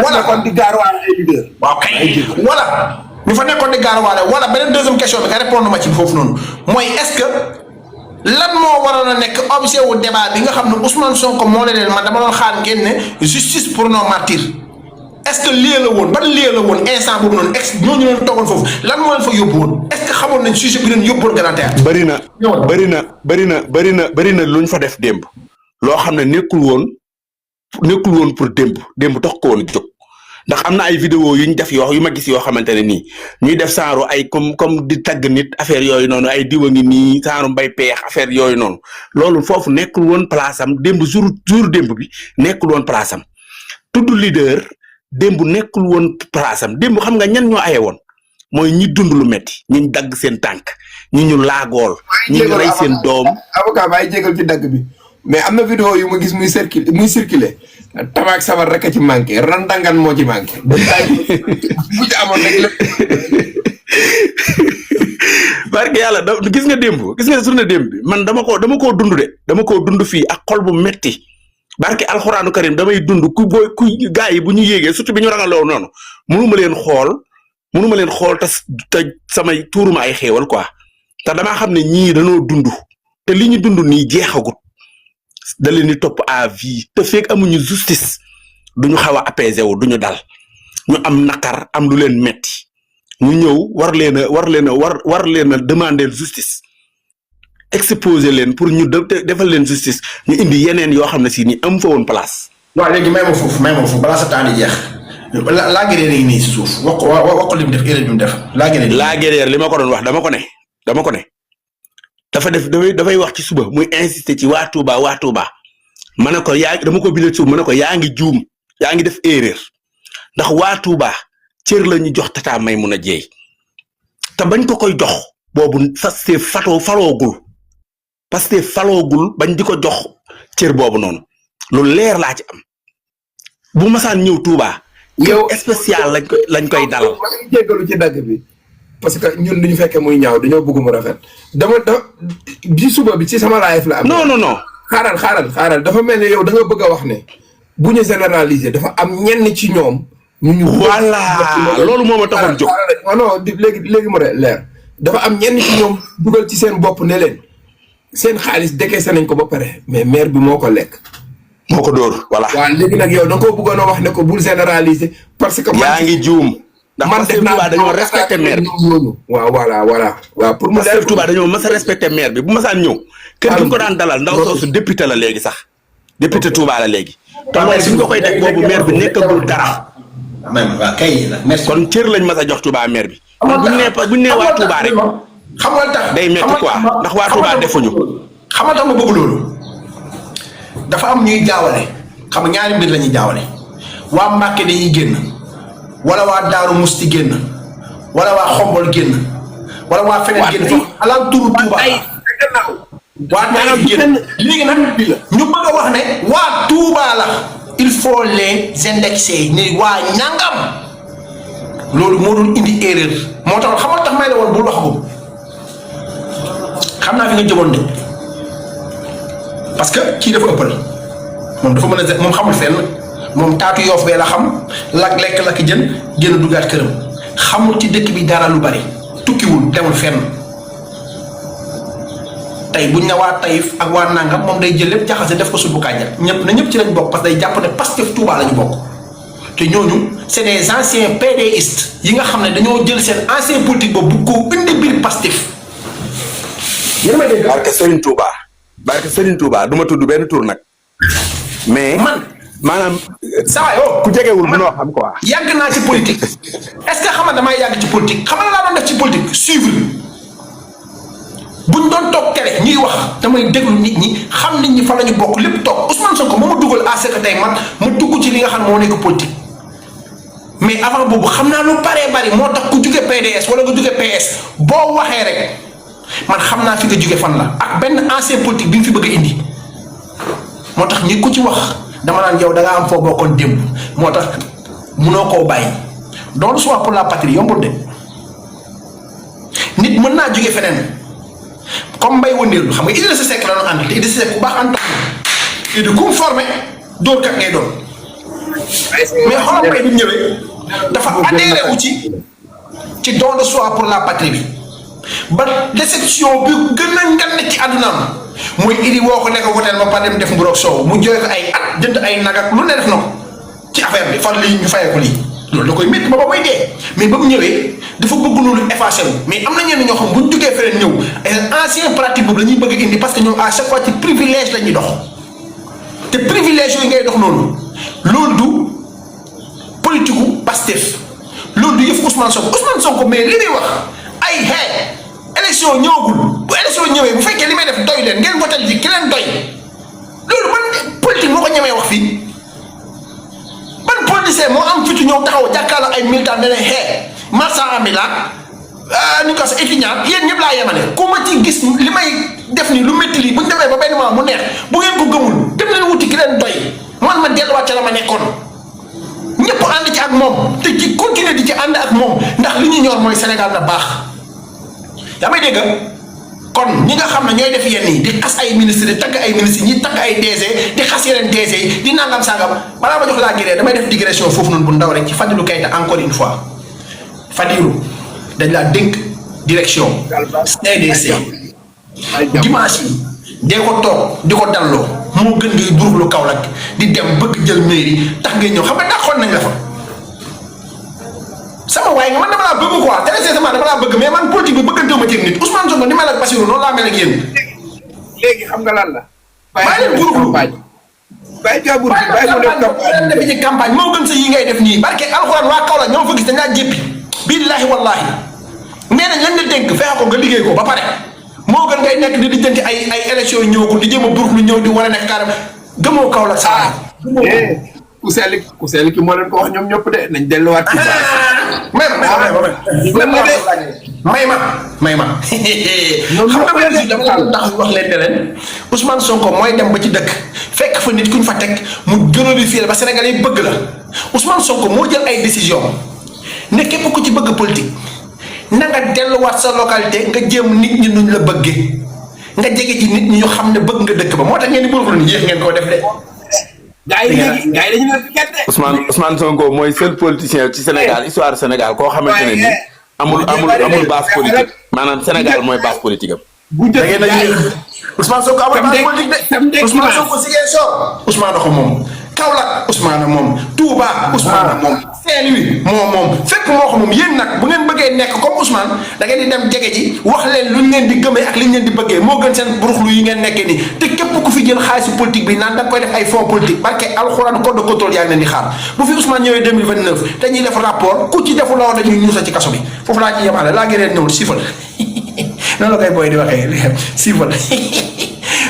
wala kon di gaaruwaale ay leader. waaw kay wala ñu fa nekkoon di gaaruwaale wala beneen deuxième question bi nga répondre ma ci foofu noonu mooy est-ce que lan moo waroon a nekk objet wu débat bi nga xam ne Ousmane Sonko moo leen man dama doon xaar ngeen ne justice pour nos martyrs est-ce que lii la woon ban lii la woon instant boobu noonu ñooñu leen toogoon foofu lan moo leen fa yóbbu woon est-ce que xamoon nañ sujet bi leen yóbbuwoon Grand Théâtre. bëri na luñ fa def démb loo xam ne nekkul woon pour démb tax ko woon jóg ndax am na ay vidéo yu ñu def yu ma gis yoo xamante ne nii ñuy def genre ay comme di tagg nit affaire yooyu noonu ay diwa ngi nii genre mbay peex affaire yooyu noonu loolu foofu nekkul woon place am démb jour démb bi nekkul woon place am tudd leader démb nekkul woon place am démb xam nga ñan ñoo aye woon mooy ñi dund lu metti ñi dagg seen tànk ñi ñu laagool ñi ñu rey seen doom. avocat baay jégal ci dagg bi mais am na vidéo yu ma gis muy circulé tabaak sabar rek a ci manqué randangan moo ci manqué. bu ci amoon rek barke yàlla gis nga journée démb bi man dama koo dund de dama koo dund fii ak xol bu metti barke alxuraanu karim damay dund ku gaa yi bu ñu yéegee surtout bi ñu ragaloo noonu mënuma leen xool te samay tuuruma ay xéewal quoi te damaa xam ne ñii dañoo dund te li ñu dund nii jeexagut da leen di topp à vie te fekk amuñu justice duñu xaw a apaisé wu duñu dal ñu am naqar am lu leen metti ñu ñëw war leen a demander justice exposer leen pour ñu defal leen justice ñu indi yeneen yoo xam ne si ni am fa woon place. waaw léegi may ma foofu balaa sa temps di jeex laa gëreer yi nii si suuf wax ko li mu def erreur bi mu def laa gëreer li ma ko doon wax dama ko ne dafay wax ci suba muy insister ci waa Touba ma ne ko dama ko bindal suuf ma ne ko yaa ngi juum yaa ngi def erreur ndax waa Touba cër la ñu jox Tata Maimouna Dièye te bañ ko koy jox boobu faloogul bañ di ko jox cër boobu noonu lu leer laa ci am bu masaan ñëw Touba. yow spécial lañ koy dalal. ma ngi jéggalu ci dagg bi parce que ñun duñu fekkee muy ñaaw dañoo bëgg mu rafet bi suba bi ci sama live la am. non. xaaral dafa mel ne yow da nga bëgg a wax ne bu ñu généraliser dafa am ñenn ci ñoom. voilà loolu moo ma taxoon jóg. non léegi mu leer dafa am ñenn ci ñoom dugal ci seen bopp ne leen seen xaalis décaissé nañ ko ba pare mais maire bi moo ko lekk. moo ko dóor voilà. waaw léegi nag yow da nga koo bëggoon a wax ne ko bul généraliser. parce que yaa ngi juum ndax Pastef Touba dañoo respecté maire bi. waaw voilà. waaw pour mu Pastef Touba dañoo mës a respecté maire bi bu ma saan ñëw. kër gi ko daan dalal ndaw soosu député la léegi sax. député Touba la léegi. te loolu suñ ko koy def boobu maire bi nekkagul dara. même waaw kay la merci. kon cër lañ mës a jox Touba maire bi. buñ nee waa Touba rek. xam nga tax day métti quoi ndax waa Touba defuñu. xam nga tax ma bëgg loolu dafa am ñuy jaawale xam nga ñaari mbir la ñuy jaawale waa Mbàkke dañuy génn wala waa Daaru Musti génn wala waa Xombol génn wala waa feneen génn foofu alentour Touba waa Taïf génn léegi nag ñu bëgg a wax ne waa Touba la il faut les indexer ni waa ñangam loolu moo doon indi erreur moo tax xam nga tax may la woon bul wax ko xam naa fi nga jëmoon de parce que kii dafa ëppal moom dafa mën a moom xamul fenn moom taatu Yoof bee la xam lekk jën génn duggaat këram xamul ci dëkk bi dara lu bari tukkiwul demul fenn tey buñ ne waa Taïf ak waa Nangam moom day jël lépp jaxase def ko subu kànja ñëpp ci lañ bokk parce que day jàpp ne Pastef Touba la ñu bokk te ñooñu c'est des anciens PDistes yi nga xam ne dañoo jël seen ancien politique boobu bu ko indi biir Pastef. yéen a may dégg. barke Serigne Touba du ma tudd benn tur nag. mais maanaam. saa yoo ku jegewul mënoo xam quoi. yàgg naa ci politique est-ce que xam nga damay yàgg ci politique xam nga laa doon def ci politique suivre buñ doon toog télé ñuy wax damay déglu nit ñi xam nit ñi fa la ñu bokk lépp toog Ousmane Sonko moo ma dugal à ce que tey man ma dugg ci li nga xam moo nekk politique. mais avant boobu xam naa lu bari moo tax ku jóge PDS wala nga jóge PS boo waxee rek man xam naa fi nga jóge fan la ak benn ancien politique bi nga fi bëgg a indi moo tax ñi ku ci wax dama naan yow da ngaa am foo bokkoon démb moo tax munoo koo bàyyi doon soit pour la patrie yombul de nit mën naa jóge feneen comme Mbaye Wëndeelu xam nga Idrissa Seck la doon ànd te Idrissa Seck ku baax ànd te du ku mu formé dóor kat ngay doon mais xoolal Mbaye bi mu ñëwee dafa adhéré wu ci don de soi pour la patrie bi ba déception bi gën a ngan ci àddunaam mooy Idi woo ko nekk woteel ba pare dem def mburoog soow mu jooy ko ay at jënd ay nag ak lu ne def na ko ci affaire bi fan lii ñu fayee ko lii loolu da koy métti ba muy dee mais ba mu ñëwee dafa bëgg loolu effacé wu mais am na ñenn ñoo xam bu ñu jógee feneen ñëw ay ancien pratique boobu la ñuy bëgg indi parce que ñoom à chaque fois ci privilège la ñuy dox te privilège yooyu ngay dox noonu loolu du politique gu Pastef loolu du yëf Ousmane Sonko mais li muy wax ay élection ñëwagul bu élection ñëwee bu fekkee li may def doy leen ngeen votel ji ki leen doy loolu ban politique moo ko ñemee wax fii ban politicien moo am fitu ñëw taxaw jàkkaarloo ay militant ne leen marchand ambulant ni ko sa étudiant yéen ñëpp laa yemale ku ma ci gis li may def ni lu métti lii bu ñu demee ba benn moment mu neex bu ngeen ko gëmul dem leen wuti ki leen doy man ma delluwaat ca la ma nekkoon ñëpp ànd ci ak moom te ci continuer di ci ànd ak moom ndax li ñu ñor mooy Sénégal na baax yaa may dégg kon ñi nga xam ne ñooy def yenn yi di xas ay ministre di tagg ay ministre ñi tagg ay DG di xas yeneen DG yi di nangam sangam balaa ma jox laa giree damay def digression foofu noonu bu ndaw rek ci Fadilou Keita encore une fois Fadilou dañ laa dénk direction CDC dimanche yi dee ko toog di ko dalloo moo gën ngay buruxlu Kaolack di dem bëgg jël mairie tax ngay ñëw xam nga dàqoon nañ la fa sama waaye nga man dama laa bëgg quoi très sincèrement dama laa bëgg mais man politique bi bëggantewuma ma ci nit Ousmane Sonko ni mel ak Bassirou noonu laa mel ak yéen. léegi xam nga lan la. bàyyi leen buruxlu bàyyi jàmbur bi bàyyi mu def def ci campagne moo gën sa yi ngay def nii barke alxuraan waa Kaolack ñoo fa gis dañ laa jéppi billaahi wallaahi nee nañ lañ la dénk fexe ko nga liggéey ko ba pare moo gën ngay nekk di lijjanti ay élection yi ñëwagul di jéem a buruxlu ñëw di war a nekk carrément gëmoo Kaolack saa ku sell ki moo leen ko wax ñoom ñëpp de nañ delluwaat ci may ma xam nga benn dama tax wax leen ne leen Ousmane Sonko mooy dem ba ci dëkk fekk fa nit kuñ fa teg mu glorifier ba Sénégal yi bëgg la Ousmane Sonko moo jël ay décision ne képp ku ci bëgg politique na nga delluwaat sa localité nga jéem nit ñi nuñ la bëggee nga jege ci nit ñi ñu xam ne bëgg nga dëkk ba moo tax ngeen di bëgg ni yéex ngeen koo def de. gaa yi léegi dañu ne gerte. Ousmane Sonko mooy seul politicien ci Sénégal histoire Sénégal koo xamante ne ni amul base politique maanaam Sénégal mooy base politique am. bu njëkk da ngeen Ousmane Sonko amul base politique de Ousmane Sonko Ziguinchor Ousmane ko moom Kaolack Ousmane moom Touba Ousmane moom Saint-Louis moom fekk moo ko moom yéen nag bu ngeen bëggee nekk comme Ousmane da ngeen di dem jege ji wax leen luñ leen di gëmee ak liñ leen di bëggee moo gën seen buruxlu yi ngeen nekkee nii te képp ku fi jël xaalisu politique bi naan da koy def ay fonds politique barke alxuraan code de contrôle yaa ngi leen di xaar bu fi Ousmane ñëwee 2029 dañuy def rapport ku ci defu la dañuy ñuusa ci kaso bi foofu laa ci yemale laa gëreen ñëwul sifal noonu la koy booy di waxee sifal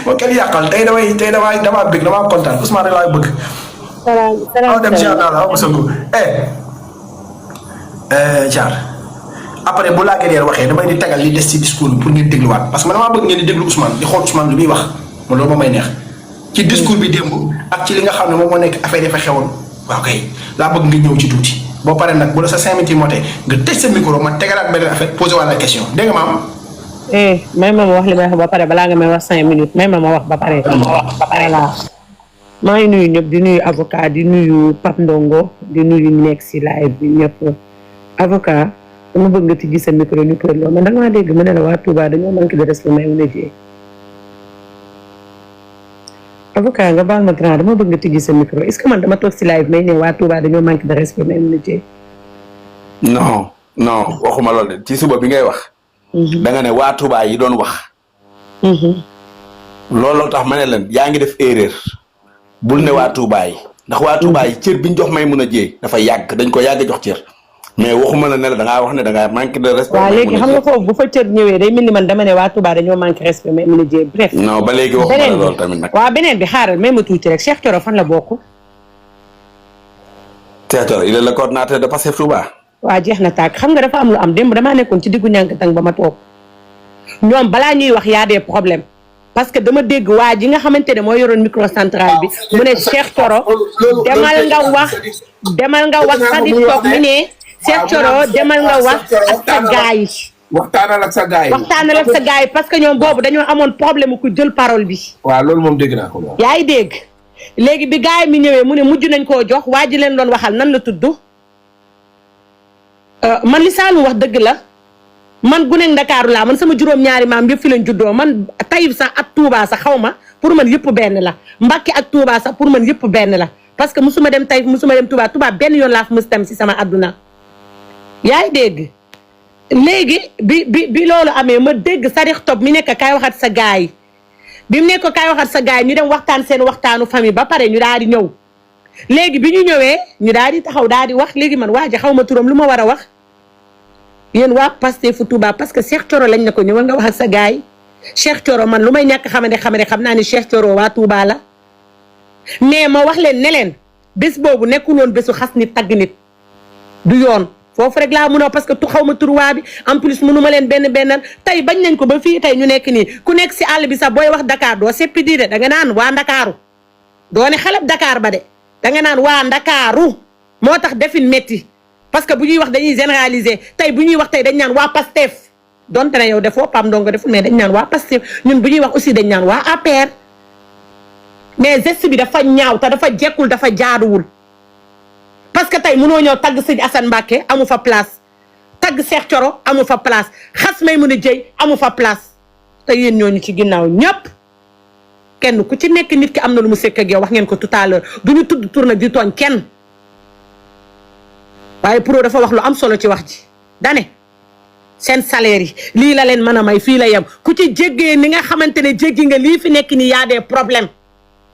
moo kenn yàqal tey damaa bëgg damaa kontaan Ousmane rek laa bëgg salaam dem ziar naa la ma sëngu Jaar après bu laa gëreen waxee damay di tegal li des ci discours bi pour ngeen dégluwaat parce que man damaa bëgg ngeen di déglu Ousmane di xool Ousmane lu muy wax ma loolu moo may neex ci discours bi démb ak ci li nga xam ne moom moo nekk affaire yi fa xewoon waaw kay laa bëgg nga ñëw ci tuuti boo paree nag bu la sa 5 minutes yi motee nga tëj sa micro ma tegalaat beneen affaire posé wàlla question dégg nga maam. may ma wax li may wax ba pare balaa nga may wax 5 minutes may ma wax ba pare. laa maa ngi nuyu ñëpp di nuyu avocat di nuyu Pape Ndongo di nuyu ñu nekk si live bi ñëpp avocat dama bëgg nga tijji sa micro ñu për loo man da nga dégg ma ne la waa Touba dañoo manqué de respect may mun a jiyee avocat nga baal ma grand dama bëgg nga tijji sa micro est-ce que man dama toog si live may ne waa Touba dañoo manqué de respect may mun a jiyee non waxuma loolu de ci suba bi ngay wax da nga ne waa Touba yi doon wax looloo tax ma ne leen yaa ngi def erreur bul ne waa Touba yi ndax waa Touba yi cër biñ jox may mun a jiyee dafa yàgg dañ ko yàgg jox cër mais waxuma la ne la da ngaa wax ne da ngaa manqué de respect. waaw léegi xam nga foofu bu fa cër ñëwee day mel ni man dama ne waa Touba dañoo manqué respect mais mun a jiyee bref. non ba léegi waxuma la loolu tamit nag. waaw beneen bi xaaral même ma tuuti rek Cheikh Thioro fan la bokk. Cheikh Thioro il est le coordinateur de Pastef Touba. waaw jeex na tàkk xam nga dafa am lu am démb damaa nekkoon ci diggu ñànkatang ba ma toog ñoom balaa ñuy wax yaa des problèmes parce que dama dégg waa ji nga xamante ne moo yoroon microcentral bi mu ne Cheikh Thioro demal nga wax Sadik toog mu ne Cheikh Thioro demal nga wax ak sa gaay yi. waxtaanal ak sa gaay yi parce que ñoom boobu dañoo amoon problème ku jël parole bi. waaw loolu moom dégg naa ko moom. yaa ngi dégg léegi bi gaay mi ñëwee mu ne mujj nañ koo jox waa ji leen doon waxal nan la tudd man li Saalum wax dëgg la man gu nekk Ndakaaru laa man sama juróom-ñaari maam yëpp fi lañ juddoo man Taïb sax ak Touba sax xaw ma pour man yëpp benn la Mbàkke ak Touba sax pour man yëpp benn la parce que musuma dem Taïb musuma dem Touba benn yoon laa fa mës tam si sama adduna. yaa ngi dégg léegi bi loolu amee ma dégg Sadikh Top mi nekk kaay waxat sa gaay bi mu nekk kaay waxat sa gaay ñu dem waxtaan seen waxtaanu famille ba pare ñu daal di ñëw léegi bi ñu ñëwee ñu daal di taxaw daal di wax léegi man waa ji xaw ma turam lu ma war a wax yéen waa Pastef Touba parce que Cheikh Thioro lañ ne ko ñëwal nga wax ak sa gaay Cheikh Thioro man lu may ñàkk xam naa ni Cheikh Thioro waa Touba la mais ma wax leen ne leen bés boobu nekkul woon bésu xas nit tagg nit du yoon foofu rek laa mun a parce que xaw ma turuwaa bi en plus mënu ma leen benn tey bañ nañ ko ba fii tey ñu nekk nii ku nekk si àll bi sax booy wax Dakar doo seppi di de da nga naan waa Ndakaaru doo ne xalab Dakar ba de da nga naan waa Ndakaaru moo tax defin métti parce que bu ñuy wax dañuy généraliser tey bu ñuy wax tey dañ naan waa Pastef donte ne yow defoo Pam Ndongo deful mais dañ naan waa Pastef ñun bu ñuy wax aussi dañ naan waa APR mais geste bi dafa ñaaw te dafa jekkul dafa jaaduwul parce que tey mënoo ñëw tagg sëñ Assane Mbacké amu fa place tagg Cheikh Thioro amu fa place xas may mun a jëy amu fa place te yéen ñooñu ci ginnaaw ñëpp kenn ku ci nekk nit ki am na lu mu sekk ak yow wax ngeen ko tout à l'heure du ñu tudd tur nag di tooñ kenn waaye pro dafa wax lu am solo ci wax ji dane seen salaire yi lii la leen mën a may fii la yem ku ci jéggee ni nga xamante ne jéggi nga lii fi nekk ni yaa des problèmes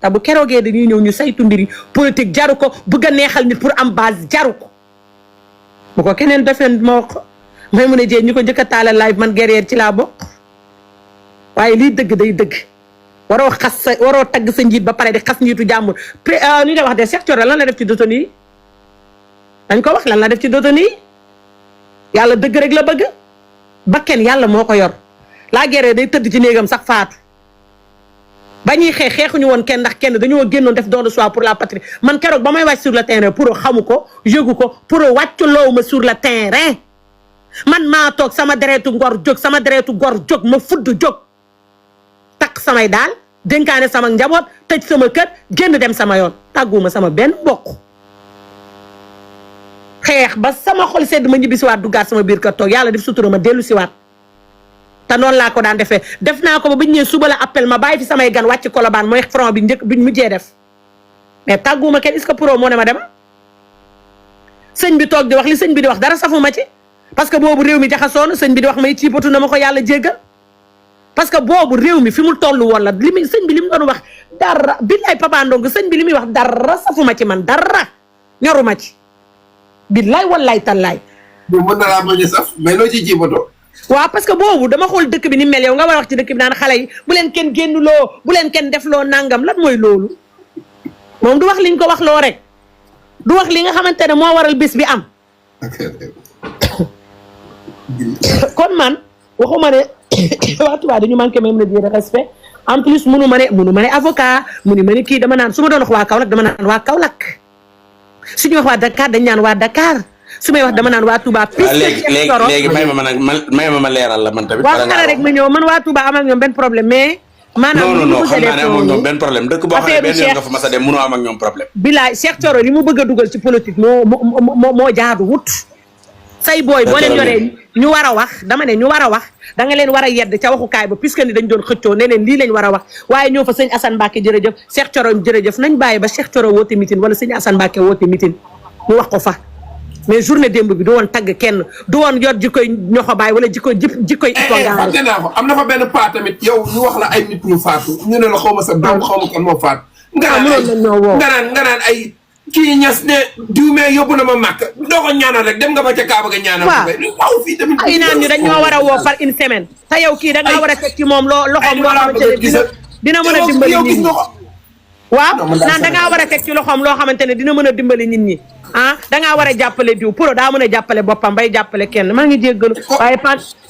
te bu keroogee dañuy ñëw ñu saytu mbiri politique jaru ko bëgg a neexal nit pour am base jaru ko bu ko keneen defee ma wax may mun a jee ñu ko njëkk a taalal live man guerrière ci laa bokk waaye lii dëgg day dëgg waroo tagg sa njiit ba pare di xas njiitu jàmbur ñu nga wax de Cheikh Thioro lan la def ci détenu yi dañ ko wax lan la def ci détenu yi yàlla dëgg rek la bëgg bakken yàlla moo ko yor la guerrière day tëdd ci néegam sax faatu ba ñuy xeexuñu woon kenn ndax kenn dañoo génnoon def don de soi pour la patrie man keroog ba may wàcc sur le terrain pour xamu ko yëgu ko pour wàcculoo ma sur le terrain man maa toog sama deretu ngor jóg ma fudd jóg takk samay daal dénkaane sama njaboot tëj sama kër génn dem sama yoon tàgguma sama benn mbokk xeex ba sama xol sedd ma ñibbi siwaat duggaat sama biir kër toog yàlla def sutura ma dellu siwaat te noonu laa ko daan defee def naa ko ba biñ ñëwee suba la appel ma bàyyi fi samay gan wàcc Colobane mooy front bi njëkk biñ mujjee def mais tàgguma kenn est-ce que pro moo ne ma dem sëñ bi toog di wax li sëñ bi di wax dara safuma ci parce que boobu réew mi jaxasoon sëñ bi di wax may ciipatu na ma ko yàlla jéggal parce que boobu réew mi fi mu toll woon la li muy sëñ bi li mu doon wax dara billaay Papa Ndong sëñ bi li muy wax dara safuma ci man dara ñoruma ci billaay wallaay tallaay. mën na laa bañ a saf mais loo ci ciipatoo. waaw parce que boobu dama xool dëkk bi ni mel yow nga war a wax ci dëkk bi naan xale yi bu leen kenn génnuloo bu leen kenn defloo nangam lan mooy loolu moom du wax liñ ko wax loo rek du wax li nga xamante ne moo waral bés bi am. kon man waxuma ne waa tubaab dañu manqué même de respect en plus munu ma ne avocat munu ma ne kii dama naan su ma doon wax waa Kaolack dama naan waa Kaolack su ñu wax waa Dakar dañ naan waa Dakar su may wax dama naan waa Touba. léegi may ma leeral la man tamit. waa xanaa rek ma ñëw man waa Touba am ak ñoom benn problème mais. maanaam non xam naa ne amoo ñoom benn problème dëkk boo xam ne benn yoon nga fa mas a dem mënoo am ak ñoom problème. bilaay Cheikh Thioro li mu bëgg a dugal ci politique moo jaadu wut. say booy boo leen yoree ñu war a wax dama ne ñu war a wax da nga leen war a yedd ca waxukaay ba puisque ni dañ doon xëccoo ne leen lii lañ war a wax waaye ñoo fa sëñ Assane Mbacke jërëjëf Cheikh Thioro jërëjëf nañ bàyyi ba Cheikh Thioro woote mitin wala sëñ Assane Mbacke woote mitin ñu wax ko fa mais journée démb bi du woon tagg kenn du woon yor jikkoy ñoxo baay wala jikkoy fàtte naa ko am na fa benn paa tamit yow ñu wax la ay nit ñu faatu ñu ne la xaw ma sa doom xaw ma kan moo faatu nga naan ay kii ñas ne diwmee yóbbu na ma màkk doo ko ñaanal rek dem nga ba ca Kaaba ga ñaanal waaw fii tamit ay naan ñu dañ ñoo war a woo par une semaine te yow kii da nga war a teg ci moom loxoom loo xamante ne dina mën a dimbali nit ñi waaw naan da ngaa war a teg ci loxoom loo xamante ne dina mën a dimbali nit ñi ah da ngaa war a jàppale diw pro daa mën a jàppale boppam bay jàppale kenn maa ngi jéggalu waaye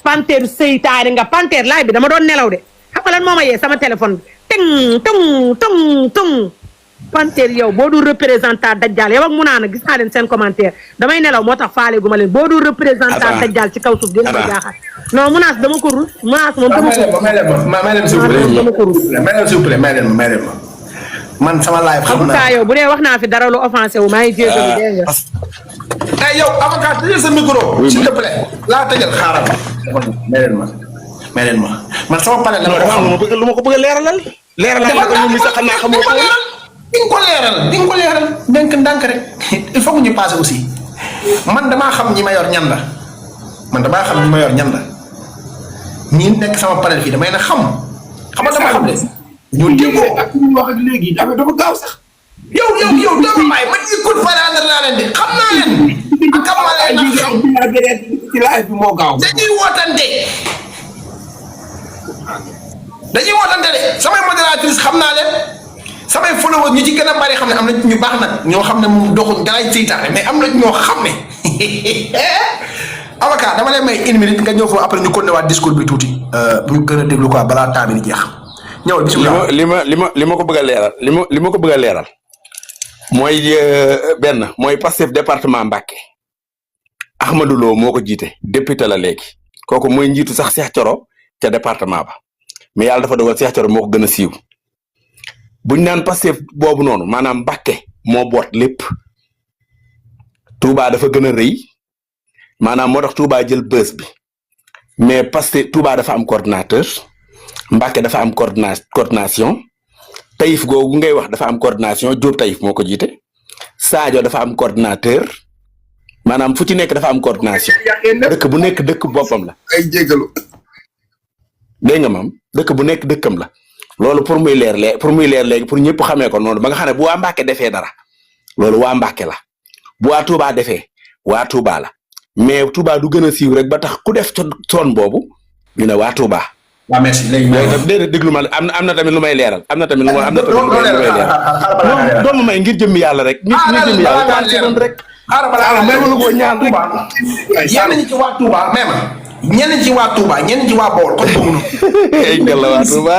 panteer seytaane nga panteer laay bi dama doon nelaw de xam nga lan moo ma yee sama téléphone bi tëng panteer yow boo dul représentant dajjal yow ak mu naan gis naa leen seen commentaire damay nelaw moo tax faale gu ma leen boo dul représentant dajjal ci kaw suuf dina ma jaaxal non munaas dama ko rus munaas moom dama ko rus may leen ma man sama live xam naa yow bu dee wax naa fi dara lu offensé wu maa ngi jégalu dégg nga. yow avocat tëjal sa micro. s'il te plaît laa tëjal xaaral may leen ma man sama pare dama ko xam lu ma ko bëgg a leeralal. leeralal la ko ñoom mi sax xam naa xamoo ko. di nga ko leeral ndànk rek il faut que ñu passé aussi man damaa xam ñi ma yor ñan la ñi nekk sama panel fii damay na xam nga dama xam de. ñu déggoo ak ñu wax ak léegi dafa gaaw sax. yow dama may man écoute parandre naa leen de xam naa leen. ak xam naa leen nag ci live bi moo gaaw. dañuy wootante de samay modératrice xam naa leen samay followers ñu ci gën a bari xam ne am na ñu baax nag ñoo xam ne moom doxuñ daraay seytaane mais am na ñoo xam ne avocat dama lay may une minute nga ñëw foofu après ñu continuer waat discours bi tuuti ñu gën a déglu quoi balaa temps bi di jeex. ñëw bisimilah li ma ko bëgg a leeral li ma ko bëgg a leeral mooy benn mooy Pastef département Mbacké Ahmadou Lo moo ko jiite député la léegi kooku mooy njiitu sax Cheikh Thioro ca département ba mais yàlla dafa dogal Cheikh Thioro moo ko gën a siiw buñ naan Pastef boobu noonu maanaam Mbacké moo boot lépp Touba dafa gën a rëy maanaam moo tax Touba jël bës bi mais Pastef Touba dafa am coordinateur Mbacké dafa am coordination Taïf googu ngay wax dafa am coordination Diop Taïf moo ko jiite Sadio dafa am coordinateur maanaam fu ci nekk dafa am coordination dëkk bu nekk dëkk boppam la. ay jégalu. dégg nga maam dëkk bu nekk dëkkam la loolu pour muy leer léegi pour ñëpp xamee ko noonu ba nga xam ne bu waa Mbacké defee dara loolu waa Mbacké la bu waa Touba defee waa Touba la mais Touba du gën a siiw rek ba tax ku def toon boobu ñu ne waa Touba. waaw merci léegi déedéet déglu ma am na tamit lu may leeral am na tamit lu may leeral doomu may ngir jëmmi yàlla rek ngir jëmmi yàlla 30 secondes rek may ma lu ko ñaan rek ñenn ñi ci waa Touba même ñenn ci waa Touba ñenn ci waa Bawol kon boobu noonu ay ngel la waa Touba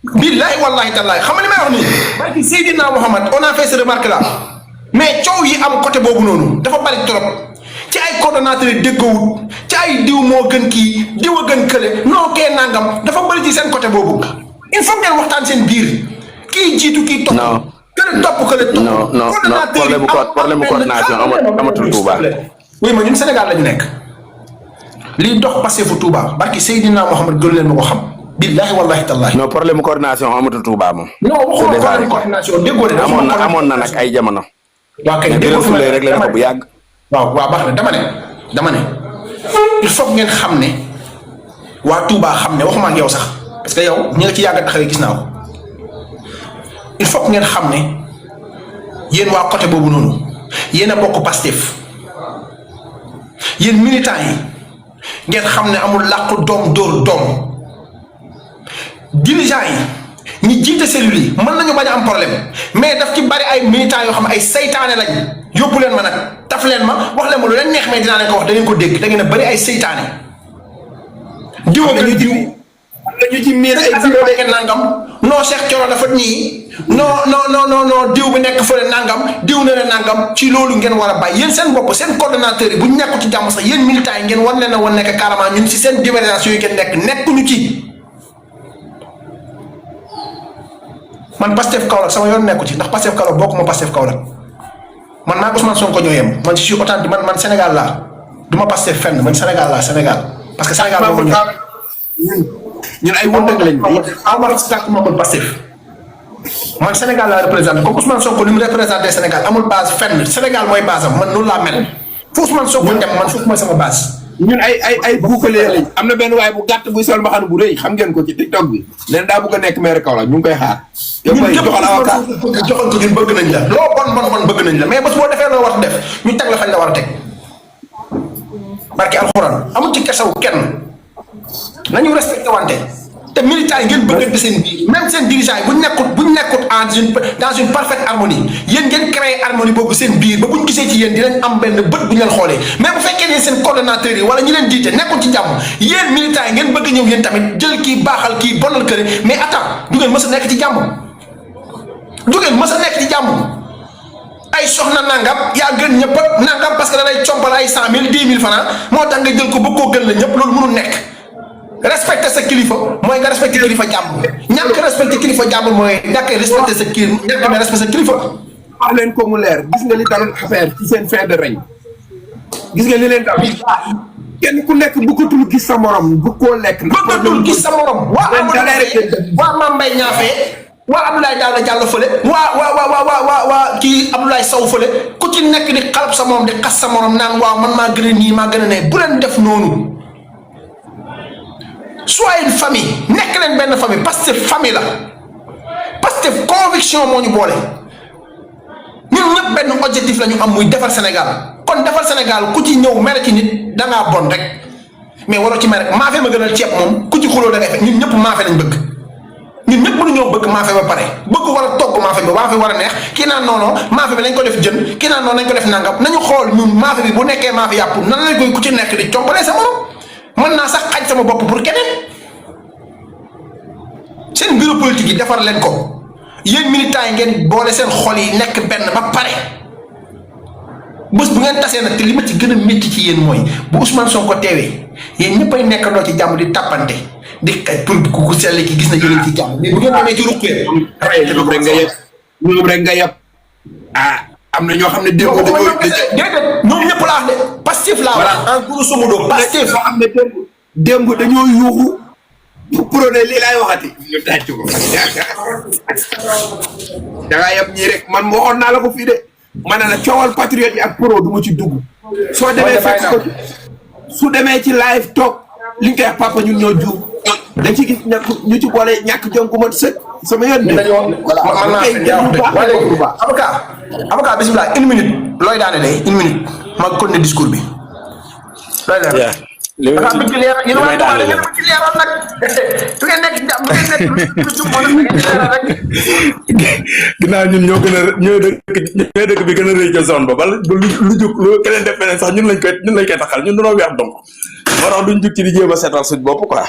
billahi wallahi tallahi xam nga li may wax nii barki Seydina Mohamed on a fait ce remarque là mais coow yi am côté boobu noonu dafa bari trop ci ay coordonnateur yi déggoowut ci ay diw moo gën kii diw a gën kële noo kee nangam dafa bëri ci seen côté boobu il faut ngeen waxtaan seen biir kii jiitu kii topp. non kële topp kële topp. non problème coordination amatul Touba. oui ma ñun Sénégal la ñu nekk lii dox passé fu Touba barki Seydina Mohamed gën leen ma ko xam. billahi wallahi tallahi. non problème coordination amatul Touba moom. non waxuma problème coordination déggoo de. amoon na nag ay jamono. waa kay déggoo fi lay réglé na ko bu yàgg. waaw baax na dama ne il faut ngeen xam ne waa Touba xam ne waxuma ak yow sax parce que yow ñi nga ci yàgg a taxawee gis naa ko il faut ngeen xam ne yéen waa côté boobu noonu yéen a bokk Pastef yéen militants yi ngeen xam ne amul làqu doom dóor doom dirigeants yi ñi jiite cellules yi mën nañu bañ a am problème mais daf ci bari ay militants yoo xam ne ay saytaane lañ yóbbu leen ma nag taf leen ma wax leen ma lu leen neex mais dinaa leen ko wax da ngeen ko dégg da ngeen a bari ay saytaane. diw ñu ci miir ay diw nangam non Cheikh Thioro dafa nii non diw bi nekk fële nangam diw na ne nangam ci loolu ngeen war a bàyyi yéen seen bopp seen coordonnateur yi bu ñu nekku ci jàmm sax yéen militants yi ngeen war leen a wan nekk carrément ñun si seen divergence yooyu ngeen nekkuñu ci. man Pastef Kaolack sama yoon nekku ci ndax Pastef Kaolack bokkuma Pastef Kaolack man maa Ousmane Sonko ñoo yem man je suis authentique man Sénégal laa du ma Pastef fenn man Sénégal laa Sénégal parce que Sénégal boobu ñun ay wëndëg lañ amara sàkk moomul Pastef man Sénégal laa représenté comme Ousmane Sonko li mu représenté Sénégal amul base fenn Sénégal mooy base am man noonu laa mel fu Ousmane Sonko dem man foofu mooy sama base. ñun ay buukalee lañ am na benn waaye bu gàtt buy sol mbaxana bu rëy xam ngeen ko ci TikTok bi leen daa bëgg a nekk maire Kaolack ñu ngi koy xaar. yow koy joxal avocat joxal ko ñun bëgg nañ la loo bon bëgg nañ la mais bés boo defee loo war a def ñu teg la fañ la war a teg barki alxuraan amul ci kesaw kenn nañu respecté wante te militants yi ngeen bëggante seen biir même seen dirigeants yi bu ñu nekkut dans une parfaite harmonie yéen ngeen créé harmonie boobu seen biir ba bu ñu gisee ci yéen dinañ am benn bët bu ñu leen xoolee mais bu fekkee ne seen coordonnateurs yi wala ñi leen jiite nekkul ci jàmm yéen militants yi ngeen bëgg ñëw yéen tamit jël kii baaxal kii bonal këri mais attends du ngeen mës a nekk ci jàmm ay soxna nangam yaa gën ñëpp nangam parce que da lay compal ay 100 000 10 000 francs moo tax nga jël ko bëgg koo gën la ñëpp loolu mënul nekk. respecté sa kilifa mooy nga respecté kilifa jàmbur ñàkk respecté kilifa jàmbur mooy ñàkk respecté sa kii ñàkk nga respecté sa kilifa. wax leen ko mu leer gis nga li daloon affaire ci seen fin de règne gis nga li leen dal kenn ku nekk bëggatul gis sa morom bu koo lekk. bëggatul gis sa morom. waa Mame Mbaye Niang waa Abdoulaye Daouda Diallo fële waa kii Abdoulaye Sow fële ku ci nekk di xalab sa morom di xas sa morom naan waaw man maa gën a nii maa gën a ne bu leen def noonu. soyez une famille nekk leen benn famille Pastef famille la Pastef conviction moo ñu boole ñun ñëpp benn objectif la ñu am muy defar Sénégal kon defar Sénégal ku ci ñëw mere ci nit da ngaa bon rek mais waroo ci mere maafe ma gënal ceeb moom ku ci xuloo da ngay fekk ñun ñëpp maafe lañ bëgg ñun ñëpp mënuñoo bëgg maafe ba pare bëgg war a togg maafe bi maafe war a neex kii naan non maafe bi nañ ko def jën kii naan non nañ ko def nangam nañu xool ñun maafe bi bu nekkee maafe yàpp nan lañ koy ku ci nekk di compalee sa morom. mën naa sax xaj sama bopp pour keneen seen bureau politique yi defar leen ko yéen militants yi ngeen boole seen xol yi nekk benn ba pare bés bu ngeen tasee nag te li ma ci gën a métti ci yéen mooy bu Ousmane Sonko teewee yéen ñëppay nekkandoo ci jàmm di tàppante di xaj pour ku sell ki gis na yéen ci jàmm mais bu ngeen demee ci ruqee ñoom rek nga yëpp am na ñoo xam ne démb déedéet ñoom ñëpp laa wax de Pastef laa wax en grosso modo Pastef ñoo xam ne démb dañoo yuuxu pour ne lii laay waxati ñu tàcc ko da ngaa yem ñii rek man waxoon naa la ko fii de ma ne la coowal patriote yi ak pro du ma ci dugg soo demee fekk ko su demee ci live toog li nga koy wax papa ñun ñoo juum dañ ci gis ñu ci boole ñàkk jom ku mat sëkk sama yoon bi avocat bismillah 1 minute looy daane de 1 minute ma continuer discours bi looy leer dafa bëgg leer yéen waa Touba da ngeen bëgg leeral nag du ngeen nekk jàmm du ngeen nekk lu jub moo tax ngeen leeral rek ginnaaw ñun ñoo dëkk bi gën a rëy ca zone ba bala lu jub lu keneen def feneen sax ñun lañ koy taxal ñun dañoo weex donc moo tax duñ jug ci di jéem a seetal suñ bopp quoi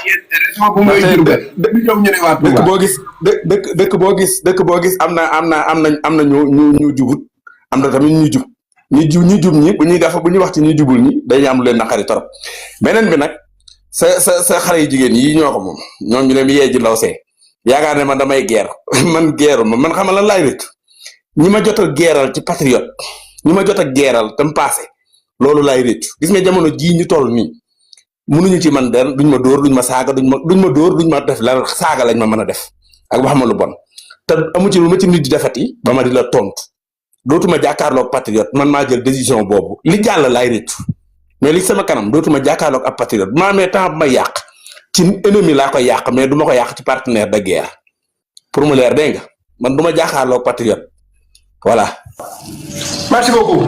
dëkk boo gis am na ñu jubut am na tamit ñu jub ñu jub ñi bu ñuy wax ci ñu jubul ñi dañuy am lu leen naqari torop beneen bi nag sa xale yu jigéen yi ñoo ko moom ñoom ñu ne mi yee ji law see yaakaar ne man damay geer man geeru ma man xam lan laay rëcc ñi ma jot a geeral ci patriote ñi ma jot a geeral tam passé loolu laay rëcc gis nga jamono jii ñu toll nii mënuñu ci man den duñ ma dóor duñ ma saaga duñ ma dóor duñ ma def la saaga lañ ma mën a def ak wax ma lu bon te amu ci lu ma ci nit di defati ba ma di la tontu dootuma jàkkaarloog patriote man maa jël décision boobu li jàll laay rëccu mais li sama kanam dootuma jàkkaarloog ab patriote maa amee temps bu ma yàq ci ennemi laa koy yàq mais du ma ko yàq ci partenaire de guerre pour mu leer dégg nga man du ma jàkkaarloog patriote voilà. merci beaucoup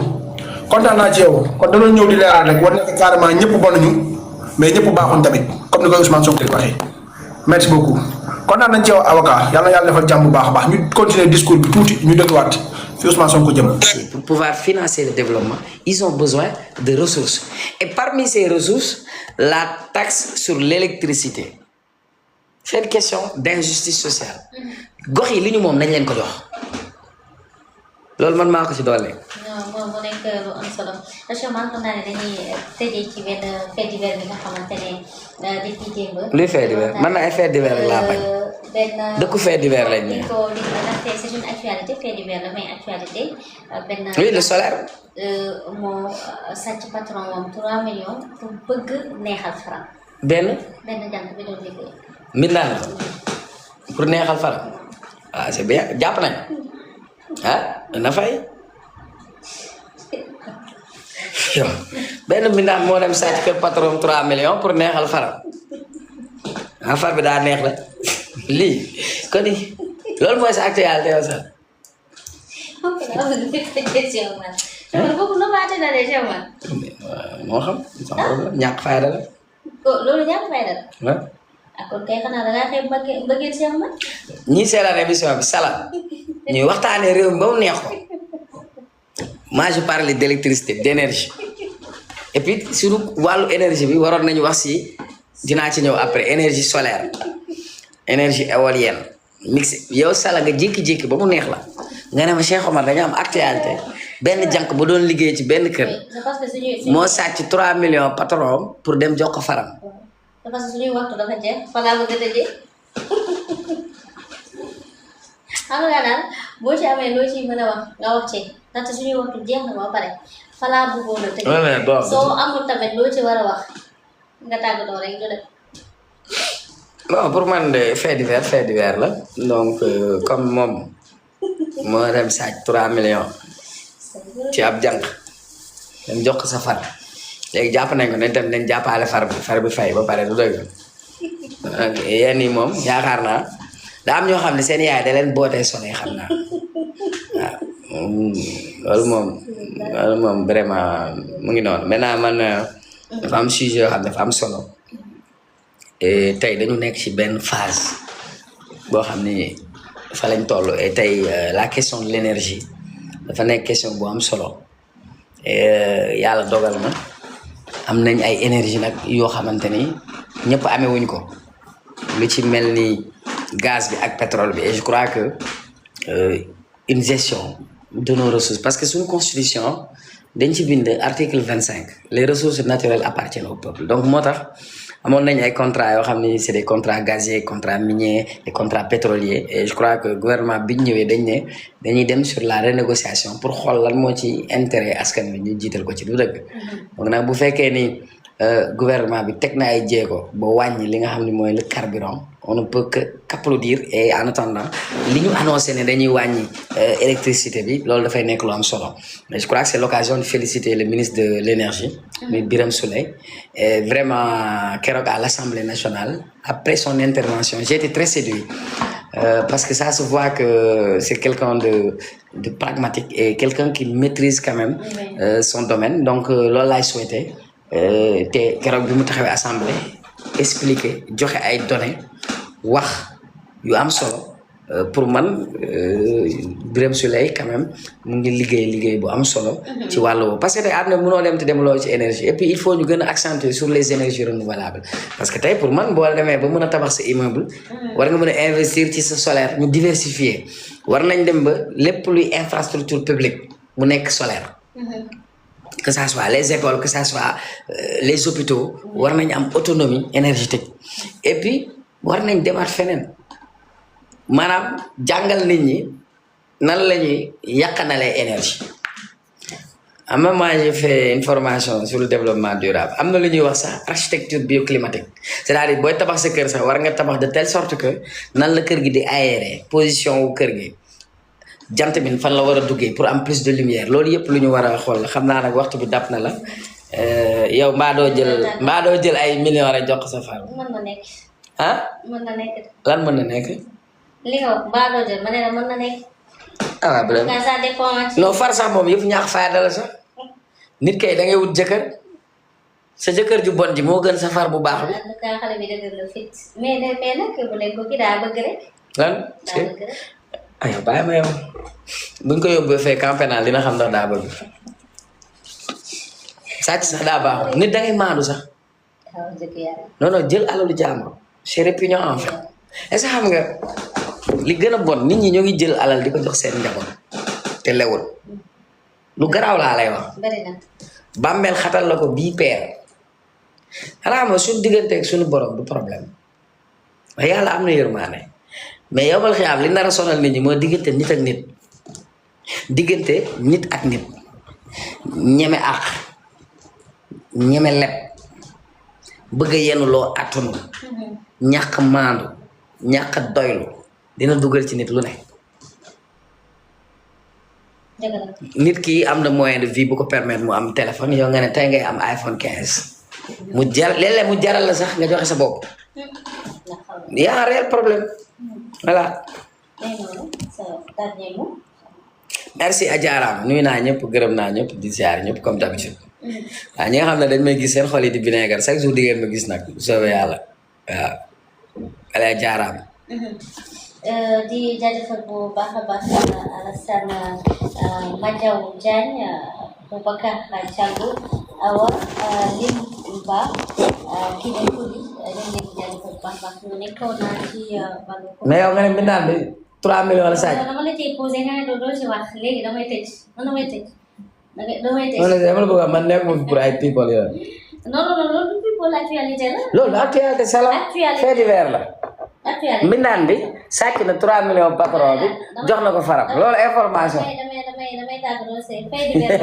kontaan naa ci yow kon dañoo ñëw di leeral rek war na ko carrément ñëpp bonuñu mais ñëpp baaxuñ tamit comme ni ko Ousmane Sonko di waxee merci beaucoup kontaan nañ ci yow avocat yàlla yàlla defal jàmm bu baax a baax ñu continuer discours bi tuuti ñu dégluwaat fi Ousmane Sonko jëm. Pour pouvoir financer le développement, ils ont besoin de ressources. Et parmi ces ressources, la taxe sur l'électricité. C'est une question d'injustice sociale. gox yi li ñu moom nañ leen ko jox loolu man maa ko ci doole. non mu nekk lu am solo parce que man xam naa ne dañuy tëjee ci benn fait divers bi nga xamante ne depuis démb. luy fait divers man na ay fait divers laa bañ. benn dëkku fait divers lañ ne. ndaxte c'est une actualité fait divers la mais actualité benn. oui le solaire. moo sàcc patron moom 3 millions pour bëgg neexal faram. benn jant bi doon liggéey. mbindaan pour neexal faram ah c'est bien jàpp nañ ah dana fay yow benn mbindaan moo dem sàcc kër patron 3 millions pour neexal faram ah far bi daa neex la lii kon ni loolu mooy sa actualité yow sax. moo xam ñàkk fayda la. loolu ñàkk fayda la. waaw. kon kay xanaa da ngaa xëy mbëggeel Cheikh man. ñii seetaan émission bi Salam ñuy waxtaanee réew mi ba mu neex ko moi je parle d'électricité d'énergie et puis suñu wàllu énergie bi waroon nañu wax si dinaa ci ñëw après énergie solaire énergie éolienne mixé yow Sala nga jékki-jékki ba mu neex la nga ne ma Cheikh Omar dañu am actualité benn jànk bu doon liggéey ci benn kër moo sàcc 3 millions patron pour dem jox ko faram. parce que suñuy waxtu dafa jeex fa laa bëgg a tëjee xam nga daal boo ci amee loo ciy mën a wax nga wax ci ndaxte suñuy waxtu jeex na ba pare fa laa bëggoon a tëjee soo amul tamit loo ci war a wax nga tàggatoo rek du def. bon pour man de fait divers la donc comme moom moo dem sàcc 3 millions ci ab jànq dem jox ko sa far. léegi jàpp nañ ko dañ jàppale far bi fay ba pare du dëgg yéen ñi moom yaakaar naa daa am ñoo xam ne seen yaay da leen bootee sonné xam naa waaw loolu moom vraiment mu ngi noonu maintenant man dafa am sujet yoo xam ne dafa am solo et tey dañu nekk ci benn phase boo xam ni fa lañ toll et tey la question de l'énergie dafa nekk question bu am solo et yàlla dogal na am nañ ay énergie nag yoo xamante ni ñëpp amee wuñ ko lu ci mel ni gaz bi ak pétrole bi et je crois que une gestion de nos ressources parce que suñu constitution dañ ci bind article 25 les ressources naturelles appartiennent au peuple donc moo tax amoon nañ ay contrats yoo xam ni c'est des contrats gaziers contrats miniers des contrats pétroliers et je crois que gouvernement bi ñu ñëwee dañuy dem sur la renégociation pour xool lan moo ci intérêt askan wi ñu jiital ko ci du dëgg donc nag bu fekkee ni gouvernement bi teg na ay jéego ba wàññi li nga xam ne mooy le carburant on ne peut que qu'applaudir et en attendant li ñu annoncé ne dañuy wàññi électricité bi loolu dafay nekk lu am solo mais je crois que c'est l'occasion de féliciter le ministre de l'énergie muy Birame Souleye et vraiment keroog à l'Assemblée nationale après son intervention j'ai été très séduit parce que ça se voit que c'est quelqu'un de pragmatique et quelqu'un qui maîtrise quand même son domaine donc loolu laay souhaiter te keroog bi mu taxawee assemblée expliquer joxe ay données wax yu am solo pour man Birame Souleye quand même mu ngi liggéey bu am solo ci wàllu parce que tey àdduna mënoo dem te demuloo ci énergie et puis il faut ñu gën a accentuer sur les énergies renouvelables parce que tey pour man boo demee ba mën a tabax sa immeuble war nga mën a investir ci sa solaire ñu diversifier war nañ dem ba lépp luy infrastructure publique mu nekk solaire que ça soit les écoles que ça soit les hôpitaux war nañ am autonomie énergétique et puis war nañ demaat feneen maanaam jàngal nit ñi nan la ñuy yàqanalee énergie en même temps j'ai fait une formation sur le développement durable am na lu ñuy wax sax architecture bioclimatique c'est-à-dire booy tabax sa kër sax war nga tabax de telle sorte que nan la kër gi di aéré position wu kër gi jant bi fan la war a duggee pour am plus de lumière loolu yëpp lu ñu war a xool xam naa nag waxtu bi dab na la yow mbaa doo jël ay millions rek jox ko sa far. mën na nekk. ah. mën na nekk. lan mën na nekk. li nga wax mbaa doo jël ma ne la mën na nekk. ah vraiment ça dépend. non far sax moom yëpp ñàkk fayda la sax nit kay da ngay wut jëkkër sa jëkkër ju bon ji moo gën sa far bu baax bi. en tout cas xale bi dëgg la fit mais nag bu leen ko kii daa bëgg rek. lan daa bëgg rek. aywa bàyyi ma yow buñ ko yóbbee fee camp pénal dina xam ndax daa bëgg sàcc sax daa baax nit da ngay maandu sax. waaw dëgg yàlla. non non jël alalu jàmbur c'est répugnant en fait est-ce que xam nga li gën a bon nit ñi ñoo ngi jël alal di ko jox seen njaboot te lewul lu garaaw laa lay wax. bari na. bàmmeel xatal la ko bii peer xanaa ma suñu digganteeg suñu borom du problème waaye yàlla am na yërmaane mais yow mal xiyaam li nar a sonal nit ñi mooy diggante nit ak nit diggante nit ak nit ñeme àq ñeme leb bëgg a yenu loo attunu ñàkk maandu ñàkk doylu dina dugal ci nit lu ne nit ki am na moyen de vie bu ko permettre mu am téléphone yow nga ne tey ngay am iPhone 15 mu jar léeg-léeg mu jaral la sax nga joxe sa bopp y a un réel problème voilà. merci Adjaraam nuyu naa ñëpp gërëm naa ñëpp di ziar ñëpp comme d'habitude waaw ñi nga xam ne dañ may gis seen xol yi di vinaigre chaque jour di ngeen ma gis nag bu soobee yàlla waaw ala Adjaraam. di jaajëfal bu baax a baax Alassane Madiaw Diagne Boubacar Thiango Awa Lim Ba kii de Kuli dañ leen di jaajëfal bu baax a baax ñu nekkoon naa ci wàllu. mais yow nga ne mbindaan bi 3 millions la sàcc. dama la ciy posé nga ne doo ci wax léegi damay tëj man damay tëj. dama la bëgg a man nekk moom pour ay people yooyu. non loolu du people actualité la. loolu actualité sala fait divers la. mbindaan bi sàcc na 3 millions patron bi jox na ko faram loolu information. damay tàggatoo c'est fait divers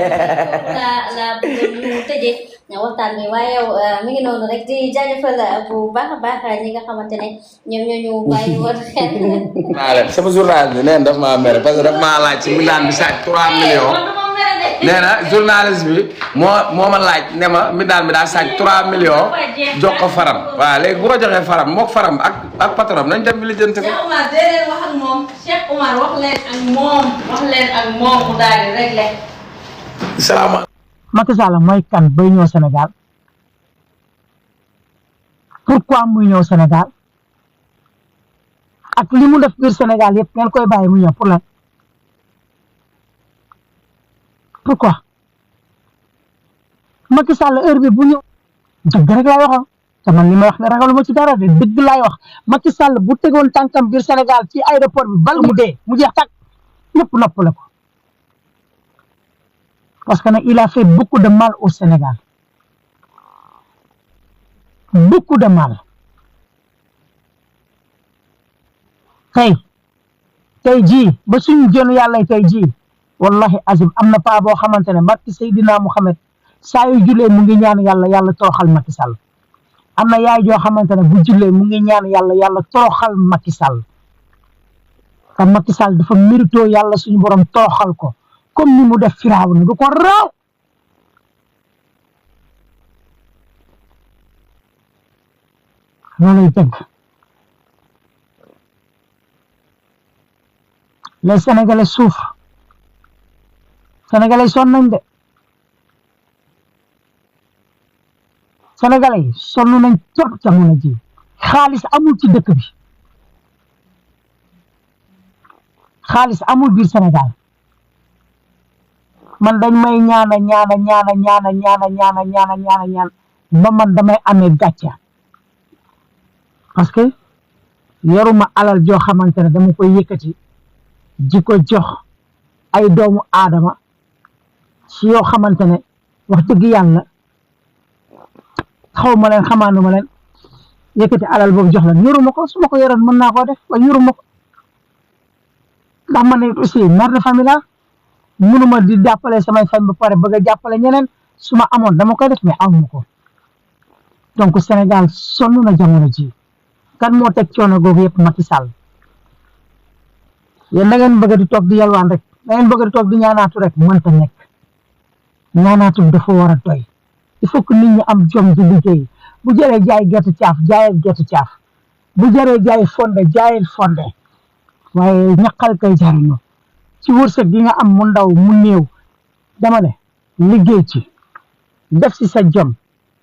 la ñu tëjee waxtaan bi waaye yow mi ngi noonu rek di jaajëfal bu baax a baax ñi nga xamante ne ñoom ñoo ñu bàyyi woon xel. sama journal bi nee na daf maa mere parce que daf maa laaj ci mbindaan bi sàcc 3 millions. nee na journaliste bi moo ma laaj ne ma mbindaan bi daa sàcc 3 millions jox ko faram waaw léegi bu ko joxee faram mook faram ak patron nañ dem bi li jënte ko. Cheikh Oumar déedéet wax ak moom Cheikh Oumar wax leen ak moom mu daal di réglé. salaamaaleykum. Macky Sall mooy kan bay ñëw Sénégal pourquoi muy ñëw Sénégal ak li mu def biir Sénégal yëpp ngeen koy bàyyi mu ñëw pour lan pourquoi Macky Sall heure bi bu ñëw dëgg rek laay waxoon te man li may wax ne ragaluma ci dara de dëgg laay wax Macky Sall bu tegoon tànkam biir Sénégal ci aéroport bi bal mu dee mu jeex tàkk ñëpp noppale ko parce que nag il a fait beaucoup de mal au Sénégal beaucoup de mal tey jii ba suñu jënu yàlla tey jii wallahi azim am na paa boo xamante ne barki Seydina Muhammad saa yu julee mu ngi ñaan yàlla toroxal Macky Sall am na yaay joo xamante ne bu julee mu ngi ñaan yàlla toroxal Macky Sall te Macky Sall dafa mérito yàlla suñu borom toroxal ko comme ni mu def Firawna du ko raaw looluy dëgg les Sénégalais souffrent Sénégalais sonn nañ de Sénégalais yi sonn nañ trop jamono ji xaalis amul ci dëkk bi xaalis amul biir Sénégal man dañ may ñaana ba man damay amee gàcca parce que yoruma alal joo xamante ne dama koy yëkkati di ko jox ay doomu aadama si yoo xamante ne wax dëgg yàlla xaw ma leen xamaanuma leen yëkkati alal boobu jox leen yoruma ko su ma ko yoroon mën naa koo def waaye yoruma ko ndax man it aussi mère de famille la mënuma di jàppale samay famille ba pare bëgg a jàppale ñeneen su ma amoon dama koy def mais amu ko donc Sénégal sonn na jamono ji kan moo teg coono googu yëpp Macky Sall yéen da ngeen bëgg di toog di yalwaan rek da ngeen bëgg di toog di ñaanaatu rek mënta nekk ñaanaatu bi dafa war a doy il faut que nit ñi am jom di liggéey bu jëree jaay gerte caaf jaayal gerte caaf bu jëree jaay fonde jaayal fonde waaye ñaqal kay jariñu ci wërsëg gi nga am mu ndaw mu néew dama ne liggéey ci def ci sa jom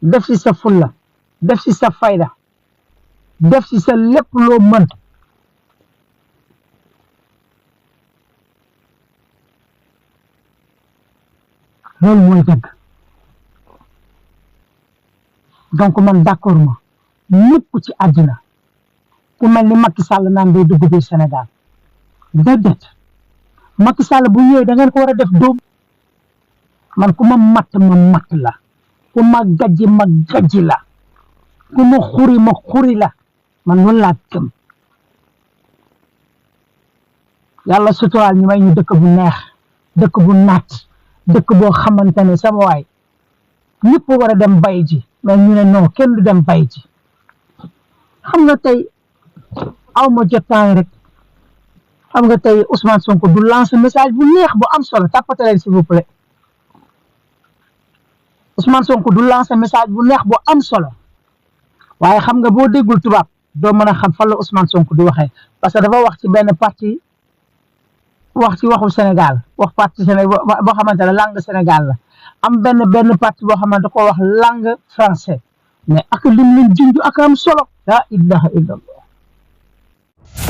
def ci sa fulla def ci sa fayda def ci sa lépp loo mën loolu mooy dëgg donc man d'accord ma ñëpp ci àddina ku mel ni Macky Sall naan day dugg biir Sénégal déedéet Macky Sall bu ñëwee da ngeen ko war a def dóom man ku ma matt la ku ma gajji la ku ma xuri la man loolu laa gëm yàlla suturaal ñu may ñu dëkk bu neex dëkk bu naat dëkk boo xamante ne sama waay ñëpp war a dem bay ji mais ñu ne non kenn du dem bay ji xam nga tey aw ma jotaay rek xam nga tey Ousmane Sonko du lancer message bu neex bu am solo tàppate leen s'il vous plaît Ousmane Sonko du lancer message bu neex bu am solo waaye xam nga boo déggul tubaab doo mën a xam fan la Ousmane Sonko di waxee parce que dafa wax ci benn parti wax ci waxu Sénégal wax parti Sénégal boo xamante ne langue Sénégal la am benn parti boo xamante ko wax langue français mais ak lim leen junj ak am solo la ilaha illallah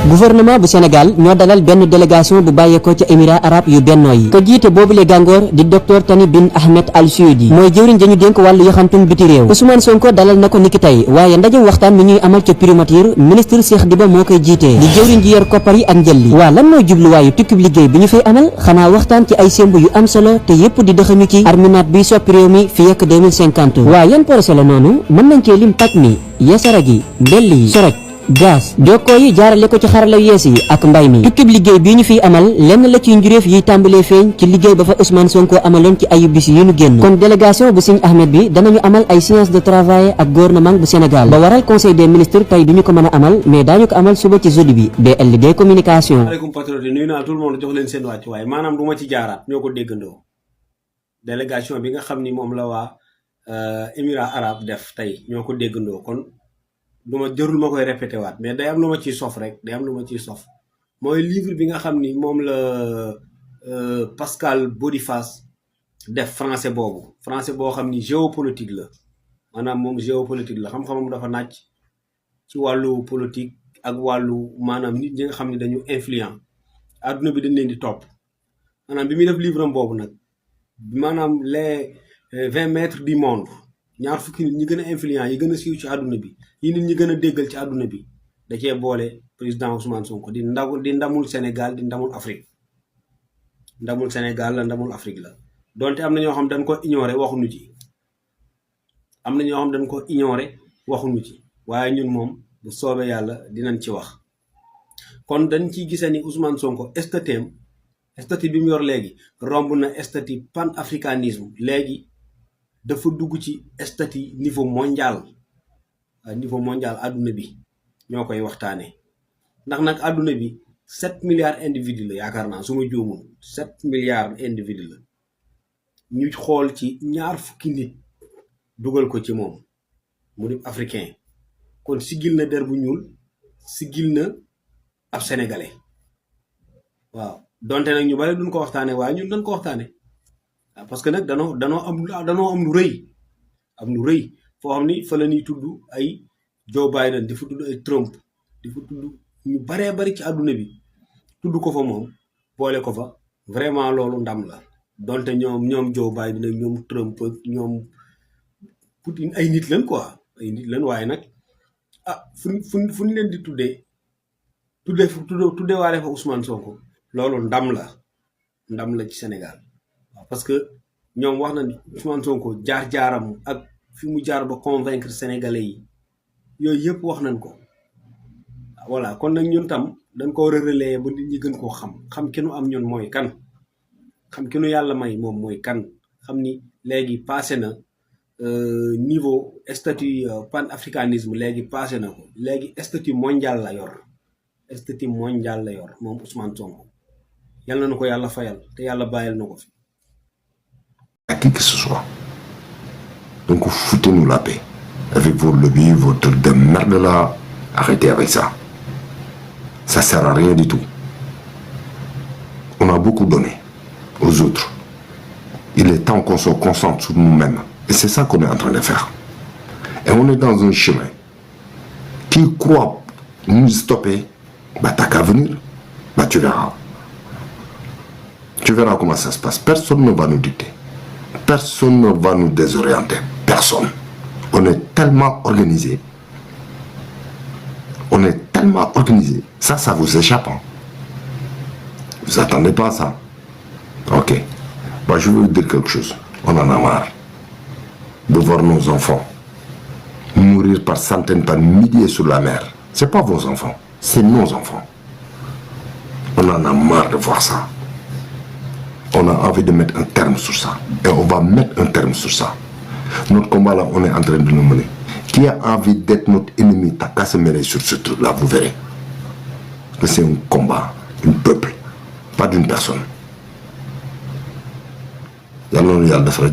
gouvernement bu Sénégal ñoo dalal benn délégation bu bàyyeekoo ca émirats arabes yu bennoo yi ko jiite boobule gàngoor di docteur Tani bin Ahmed Al Suyudi mooy jëwriñ dañu dénk wàllu yoxantum biti réew Ousmane Sonko dalal na ko niki tey waaye ndaje waxtaan mi ñuy amal ca primature ministre Cheikh Diba moo koy jiitee di jëwriñ ji yor koppar yi ak njël li waa lan mooy jubluwaayu tukkib liggéey bi ñu fay amal xanaa waxtaan ci ay sémb yu am solo te yépp di dëxañu ci arminaat bi soppi réew mi fi ak 2050 waa yan projet la noonu mën nañ cee lim paj mi yasara gi mbell yi soroj gaz jokkoo yi jaarale ko ci xarala yees yi ak mbay mi tukkib liggéey bii ñu fiy amal lenn la ciy njuréef yiy tàmbalee feeñ ci liggéey ba fa Ousmane Sonko amaloon ci ayu bis yi ñu génn kon délégation bu Serigne Ahmed bi danañu amal ay séance de travail ak gouvernement bu Sénégal ba waral conseil des ministres tey duñu ko mën a amal mais daañu ko amal suba ci jeudi bi BLD communication. Asalaamaaleykum patriote nuyu naa tout le monde jox leen seen wàcc waaye maanaam du ma ci jaaraat ñoo ko déggandoo délégation bi nga xam ni moom la waa émirats arabes def tey ñoo ko déggandoo kon duma jërul ma koy répété waat mais day am lu ma ciy sof rek day am lu ma ciy sof mooy livre bi nga xam ni moom la Pascal Boniface def français boo xam ni géopolitique la maanaam moom géopolitique la xam-xamam dafa nàcc ci wàllu politique ak wàllu maanaam nit ñi nga xam ne dañu influent adduna bi dañ leen di topp maanaam bi muy def livre am boobu nag maanaam les 20 maîtres du monde ñaar fukki nit ñi gën a influent yi gën a siiw ci àdduna bi yi nit ñi gën a déggal ci àdduna bi da cee boole président Ousmane Sonko di ndamul Sénégal di ndamul Afrique ndamul Sénégal la ndamul Afrique la donte am na ñoo xam dañ ko ignoré waxuñu ci waaye ñun moom bu soobee yàlla dinañ ci wax kon dañ ciy gisee ni Ousmane Sonko statut bi mu yor léegi romb na statut panafricanisme léegi dafa dugg ci statut niveau mondial àdduna bi ñoo koy waxtaanee ndax nag àdduna bi 7 milliards individu la yaakaar naa su ma juumul 7 milliards individu la ñu xool ci ñaar fukki nit dugal ko ci moom mu di africain kon sigil na der bu ñuul sigil na ab sénégalais waaw donte nag ñu bari duñ ko waxtaanee waaye ñun dañ ko waxtaanee parce que nag danoo am lu rëy foo xam ni fa la ñuy tudd ay Joe Biden di fa tudd ay Trump di fa tudd ñu baree bari ci àdduna bi tudd ko fa moom boole ko fa vraiment loolu ndam la donte ñoom Joe Biden ak ñoom Trump ak ñoom Poutine ay nit lañ quoi ay nit lañ waaye nag fu ñu leen di tuddee waale fa Ousmane Sonko loolu ndam la ci Sénégal waaw parce que ñoom wax na ni Ousmane Sonko jaar-jaaram ak fi mu jaar ba convaincre sénégalais yi yooyu yëpp wax nañ ko voilà kon nag ñun tam dañ ko war a relayer ba nit ñi gën koo xam ki nu am ñun mooy kan xam ki nu yàlla may moom mooy kan xam ni léegi passé na niveau statut panafricanisme léegi passé na ko léegi statut mondial la yor esthétique mondiale la yor moom Ousmane Sonko yàlla na ko yàlla fayal te yàlla bàyyil na ko fi. À qui que ce soit. Donc foutez-nous la paix. Avec vos lobbies, vos trucs de merde là, arrêtez avec ça. Ça sert à rien du tout. On a beaucoup donné aux autres. Il est temps qu'on se concentre sur nous-mêmes. Et c'est ça qu'on est en train de faire. Et on est dans un chemin. Qui croit nous stopper, bah t'as qu'à venir. Bah tu verras. Tu verras comment ça se passe. Personne ne va nous dicter. Personne ne va nous désorienter. Personne. On est tellement organisé. On est tellement organisé. Ça vous échappe. Hein. Vous attendez pas à ça. Ok. Bah, je vais vous dire quelque chose. On en a marre de voir nos enfants mourir par centaines, par milliers sur la mer. C'est pas vos enfants, c'est nos enfants. On en a marre de voir ça. On a envie de mettre un terme sur ça. Et on va mettre un terme sur ça. Notre combat là, on est en train de le mener. Qui a envie d'être notre ennemi, t'as qu'à se mêler sur ce truc là, vous verrez. Que c'est un combat d'un peuple, pas d'une personne. Yàlla na yàlla defal